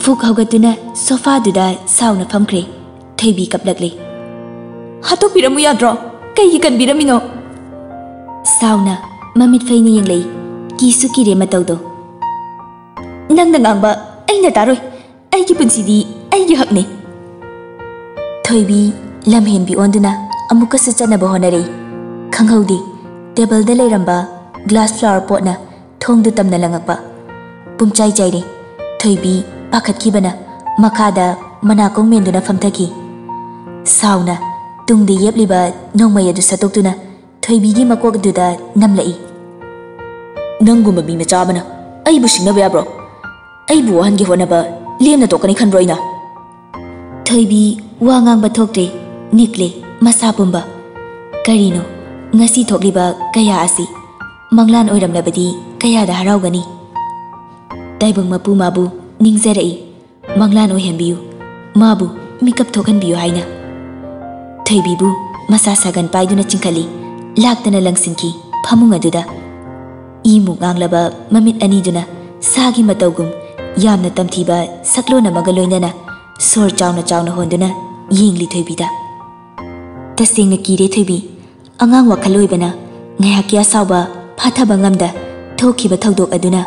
ꯐꯨꯛ ꯍꯧꯒꯠꯇꯨꯅ ꯁꯣꯐꯥꯗꯨꯗ ꯁꯥꯎꯅ ꯐꯝꯈ꯭ꯔꯦ꯫ ꯊꯣꯏꯕꯤ ꯀꯞꯂꯛꯂꯤ꯫ "ꯍꯥꯠꯇꯣꯛꯄꯤꯔꯝꯃꯨ ꯌꯥꯗ꯭ꯔꯣ? ꯀꯩꯒꯤ ꯀꯟꯕꯤꯔꯝꯃꯤꯅꯣ?" ꯁꯥꯎꯅ ꯃꯃꯤꯠ ꯐꯩꯅ ꯌꯦꯡꯂꯛꯏ꯫ ꯀꯤꯁꯨ ꯀꯤꯔꯦ ꯃꯇꯧꯗꯣ꯫ "ꯅꯪꯅ ꯉꯥꯡꯕ ꯑꯩꯅ ꯇꯥꯔꯣꯏ꯫ ꯑꯩꯒꯤ ꯄꯨꯟꯁꯤꯗꯤ ꯑꯩꯒꯤ ꯍꯛꯅꯤ꯫" ꯊꯣꯏꯕꯤ ꯂꯝꯍꯦꯟꯕꯤ ꯑꯣꯟꯗꯨꯅ ꯑꯃꯨꯛꯀꯁꯨ ꯆꯠꯅꯕ ꯍꯣꯠꯅꯔꯛꯏ꯫ ꯈꯪꯍꯧꯗꯦ, ꯇꯦꯕꯜꯗ ꯂꯩꯔꯝꯕ ꯒ꯭ꯂꯥꯁ ꯐ꯭ꯂꯥꯋꯔ ꯄꯣꯠꯅ ꯊꯣꯡꯗꯨ ꯇꯝꯅ ꯂꯪꯉꯛꯄ꯫ ꯄꯨꯝꯆꯥꯏ ꯆꯥꯏꯔꯦ꯫ ꯊꯣꯏꯕꯤ ꯄꯥꯈꯠꯈꯤꯕꯅ ꯃꯈꯥꯗ ꯃꯅꯥꯀꯣꯡ ꯃꯦꯟꯗꯨꯅ ꯐꯝꯊꯈꯤ꯫ ꯁꯥꯎꯅ ꯇꯨꯡꯗ ꯌꯦꯞꯂꯤꯕ ꯅꯣꯡꯃꯩ ꯑꯗꯨ ꯁꯠꯇꯣꯛꯇꯨꯅ ꯊꯣꯏꯕꯤꯒꯤ ꯃꯀꯣꯛ ꯑꯗꯨꯗ ꯅꯝꯂꯛꯏ꯫ "ꯅꯪꯒꯨꯝꯕ ꯃꯤ ꯃꯆꯥ ꯑꯃꯅ ꯑꯩꯕꯨ ꯁꯤꯡꯅꯕ ꯌꯥꯕ꯭ꯔꯣ? ꯑꯩꯕꯨ ꯋꯥꯍꯟꯒꯦ ꯍꯣꯠꯅꯕ ꯂꯦꯝꯅ ꯇꯣꯛꯀꯅꯤ ꯈꯟꯕ꯭ꯔꯣ ꯑꯩꯅ?" ꯊꯣꯏꯕꯤ ꯋꯥ ꯉꯥꯡꯕ ꯊꯣꯛꯇ꯭ꯔꯦ, ꯅꯤꯛꯂꯦ ꯃꯁꯥ ꯄꯨꯝꯕ꯫ ꯀꯔꯤꯅꯣ ꯉꯁꯤ ꯊꯣꯛꯂꯤꯕ ꯀꯌꯥ ꯑꯁꯤ? ꯃꯪꯂꯥꯟ ꯑꯣꯏꯔꯝꯂꯕꯗꯤ ꯀꯌꯥꯗ ꯍꯔꯥꯎꯒꯅꯤ꯫ ꯇꯥꯏꯕꯪ ꯃꯄꯨ ꯃꯥꯕꯨ ꯅꯤꯡꯖꯔꯛꯏ, ꯃꯪꯂꯥꯟ ꯑꯣꯏꯍꯟꯕꯤꯌꯨ, ꯃꯥꯕꯨ ꯃꯤꯀꯞ ꯊꯣꯛꯍꯟꯕꯤꯌꯨ ꯍꯥꯏꯅ꯫ ꯊꯣꯏꯕꯤꯕꯨ ꯃꯁꯥ ꯁꯥꯒꯟ ꯄꯥꯏꯗꯨꯅ ꯆꯤꯡꯈꯠꯂꯤ, ꯂꯥꯛꯇꯅ ꯂꯪꯁꯤꯟꯈꯤ ꯐꯃꯨꯡ ꯑꯗꯨꯗ꯫ ꯏꯃꯨꯛ ꯉꯥꯡꯂꯕ ꯃꯃꯤꯠ ꯑꯅꯤꯗꯨꯅ ꯁꯥꯒꯤ ꯃꯇꯧꯒꯨꯝ ꯌꯥꯝꯅ ꯇꯝꯊꯤꯕ ꯁꯛꯂꯣꯟ ꯑꯃꯒ ꯂꯣꯏꯅꯅ ꯁꯣꯔ ꯆꯥꯎꯅ ꯆꯥꯎꯅ ꯍꯣꯟꯗꯨꯅ ꯌꯦꯡꯂꯤ ꯊꯣꯏꯕꯤꯗ꯫ ꯇꯁꯦꯡꯅ ꯀꯤꯔꯦ ꯊꯣꯏꯕꯤ꯫ ꯑꯉꯥꯡ ꯋꯥꯈꯜ ꯑꯣꯏꯕꯅ ꯉꯥꯏꯍꯥꯛꯀꯤ ꯑꯁꯥꯎꯕ ꯐꯥꯊꯕ ꯉꯝꯗ ꯊꯣꯛꯈꯤꯕ ꯊꯧꯗꯣꯛ ꯑꯗꯨꯅ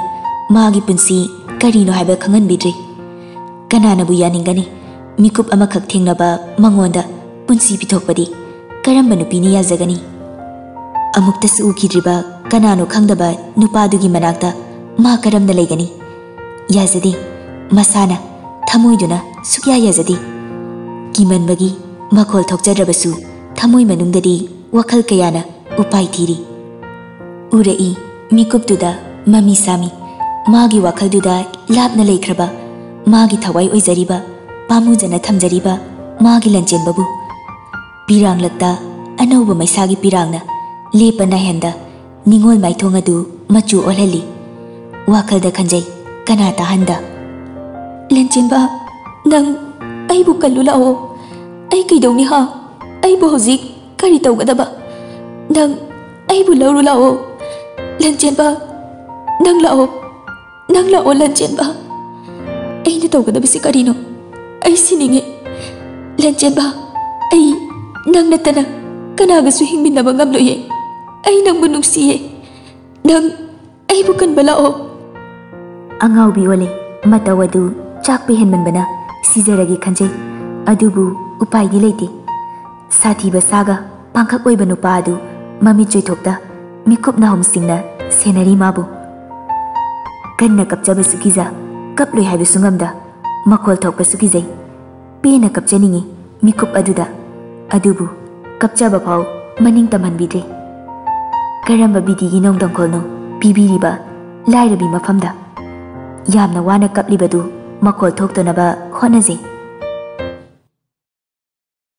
ꯃꯥꯒꯤ ꯄꯨꯟꯁꯤ ꯀꯔꯤꯅꯣ ꯍꯥꯏꯕ ꯈꯪꯍꯟꯕꯤꯗ꯭ꯔꯤ꯫ ꯀꯅꯥꯅꯕꯨ ꯌꯥꯅꯤꯡꯒꯅꯤ? ꯃꯤꯀꯨꯞ ꯑꯃꯈꯛ ꯊꯦꯡꯅꯕ ꯃꯉꯣꯟꯗ ꯄꯨꯟꯁꯤ ꯄꯤꯊꯣꯛꯄꯗꯤ ꯀꯔꯝꯕ ꯅꯨꯄꯤꯅ ꯌꯥꯖꯒꯅꯤ? ꯑꯃꯨꯛꯇꯁꯨ ꯎꯈꯤꯗ꯭ꯔꯤꯕ ꯀꯅꯥꯅꯣ ꯈꯪꯗꯕ ꯅꯨꯄꯥꯗꯨꯒꯤ ꯃꯅꯥꯛꯇ ꯃꯥ ꯀꯔꯝꯅ ꯂꯩꯒꯅꯤ? ꯌꯥꯖꯗꯦ꯫ ꯃꯁꯥꯅ ꯊꯃꯣꯏꯗꯨꯅ ꯁꯨꯛꯌꯥ ꯌꯥꯖꯗꯦ꯫ ꯀꯤꯃꯟꯕꯒꯤ ꯃꯈꯣꯜ ꯊꯣꯛꯆꯗ꯭ꯔꯕꯁꯨ ꯊꯃꯣꯏ ꯃꯅꯨꯡꯗꯗꯤ ꯋꯥꯈꯜ ꯀꯌꯥꯅ ꯎꯄꯥꯏ ꯊꯤꯔꯤ꯫ ꯎꯔꯛꯏ ꯃꯤꯀꯨꯞꯇꯨꯗ ꯃꯃꯤ ꯁꯥꯃꯤ꯫ ꯃꯥꯒꯤ ꯋꯥꯈꯜꯗꯨꯗ ꯂꯥꯞꯅ ꯂꯩꯈ꯭ꯔꯕ, ꯃꯥꯒꯤ ꯊꯋꯥꯏ ꯑꯣꯏꯖꯔꯤꯕ, ꯄꯥꯝꯃꯨꯖꯅ ꯊꯝꯖꯔꯤꯕ ꯃꯥꯒꯤ ꯂꯟꯆꯦꯟꯕꯕꯨ꯫ ꯄꯤꯔꯥꯡꯂꯛꯇ ꯑꯅꯧꯕ ꯃꯩꯁꯥꯒꯤ ꯄꯤꯔꯥꯡꯅ ꯂꯦꯞꯄ ꯅꯥꯏꯍꯟꯗ ꯅꯤꯉꯣꯜ ꯃꯥꯏꯊꯣꯡ ꯑꯗꯨ ꯃꯆꯨ ꯑꯣꯜꯍꯜꯂꯤ꯫ ꯋꯥꯈꯜꯗ ꯈꯟꯖꯩ, ꯀꯅꯥ ꯇꯥꯍꯟꯗ? "ꯂꯟꯆꯦꯟꯕ, ꯅꯪ ꯑꯩꯕꯨ ꯀꯜꯂꯨ ꯂꯥꯛꯑꯣ꯫ ꯑꯩ ꯀꯩꯗꯧꯅꯤ ꯍꯥ? ꯑꯩꯕꯨ ꯍꯧꯖꯤꯛ ꯀꯔꯤ ꯇꯧꯒꯗꯕ? ꯅꯪ ꯑꯩꯕꯨ ꯂꯧꯔꯨ ꯂꯥꯛꯑꯣ꯫ ꯂꯟꯆꯦꯟꯕ, ꯅꯪ ꯂꯥꯛꯑꯣ꯫ ꯅꯪ ꯂꯥꯛꯑꯣ ꯂꯟꯆꯦꯟꯕ꯫ ꯑꯩꯅ ꯇꯧꯒꯗꯕꯁꯤ ꯀꯔꯤꯅꯣ? ꯑꯩ ꯁꯤꯅꯤꯡꯉꯦ꯫ ꯂꯟꯆꯦꯟꯕ, ꯑꯩ ꯅꯪ ꯅꯠꯇꯅ ꯀꯅꯥꯒꯁꯨ ꯍꯤꯡꯃꯤꯟꯅꯕ ꯉꯝꯂꯣꯏꯌꯦ꯫ ꯑꯩ ꯅꯪꯕꯨ ꯅꯨꯡꯁꯤꯌꯦ꯫ "ꯅꯪ ꯑꯩꯕꯨ ꯀꯟꯕ ꯂꯥꯛꯑꯣ꯫" ꯑꯉꯥꯎꯕꯤ ꯑꯣꯜꯂꯦ꯫ ꯃꯇꯧ ꯑꯗꯨ ꯆꯥꯛꯄ ꯍꯦꯟꯃꯟꯕꯅ ꯁꯤꯖꯔꯒꯦ ꯈꯟꯖꯩ꯫ ꯑꯗꯨꯕꯨ ꯎꯄꯥꯏꯗꯤ ꯂꯩꯇꯦ꯫ ꯁꯥꯊꯤꯕ ꯁꯥꯒ ꯄꯥꯡꯈꯛ ꯑꯣꯏꯕ ꯅꯨꯄꯥ ꯑꯗꯨ ꯃꯃꯤꯠ ꯆꯣꯏꯊꯣꯛꯇ ꯃꯤꯀꯨꯞ ꯅꯥꯍꯨꯝꯁꯤꯡꯅ ꯁꯦꯟꯅꯔꯤ ꯃꯥꯕꯨ꯫ ꯀꯟꯅ ꯀꯞꯆꯕꯁꯨ ꯀꯤꯖ, ꯀꯞꯂꯣꯏ ꯍꯥꯏꯕꯁꯨ ꯉꯝꯗ, ꯃꯈꯣꯜ ꯊꯣꯛꯄꯁꯨ ꯀꯤꯖꯩ꯫ ꯄꯦꯟꯅ ꯀꯞꯆꯅꯤꯡꯏ ꯃꯤꯀꯨꯞ ꯑꯗꯨꯗ, ꯑꯗꯨꯕꯨ ꯀꯞꯆꯕ ꯐꯥꯎ ꯃꯅꯤꯡ ꯇꯝꯍꯟꯕꯤꯗ꯭ꯔꯦ꯫ ꯀꯔꯝꯕ ꯕꯤꯗꯤꯒꯤ ꯅꯣꯡꯗꯝꯈꯣꯜꯅꯣ ꯄꯤꯕꯤꯔꯤꯕ ꯂꯥꯏꯔꯕꯤ ꯃꯐꯝꯗ? ꯌꯥꯝꯅ ꯋꯥꯅ ꯀꯞꯂꯤꯕꯗꯨ ꯃꯈꯣꯜ ꯊꯣꯛꯇꯅꯕ ꯍꯣꯠꯅꯖꯩ꯫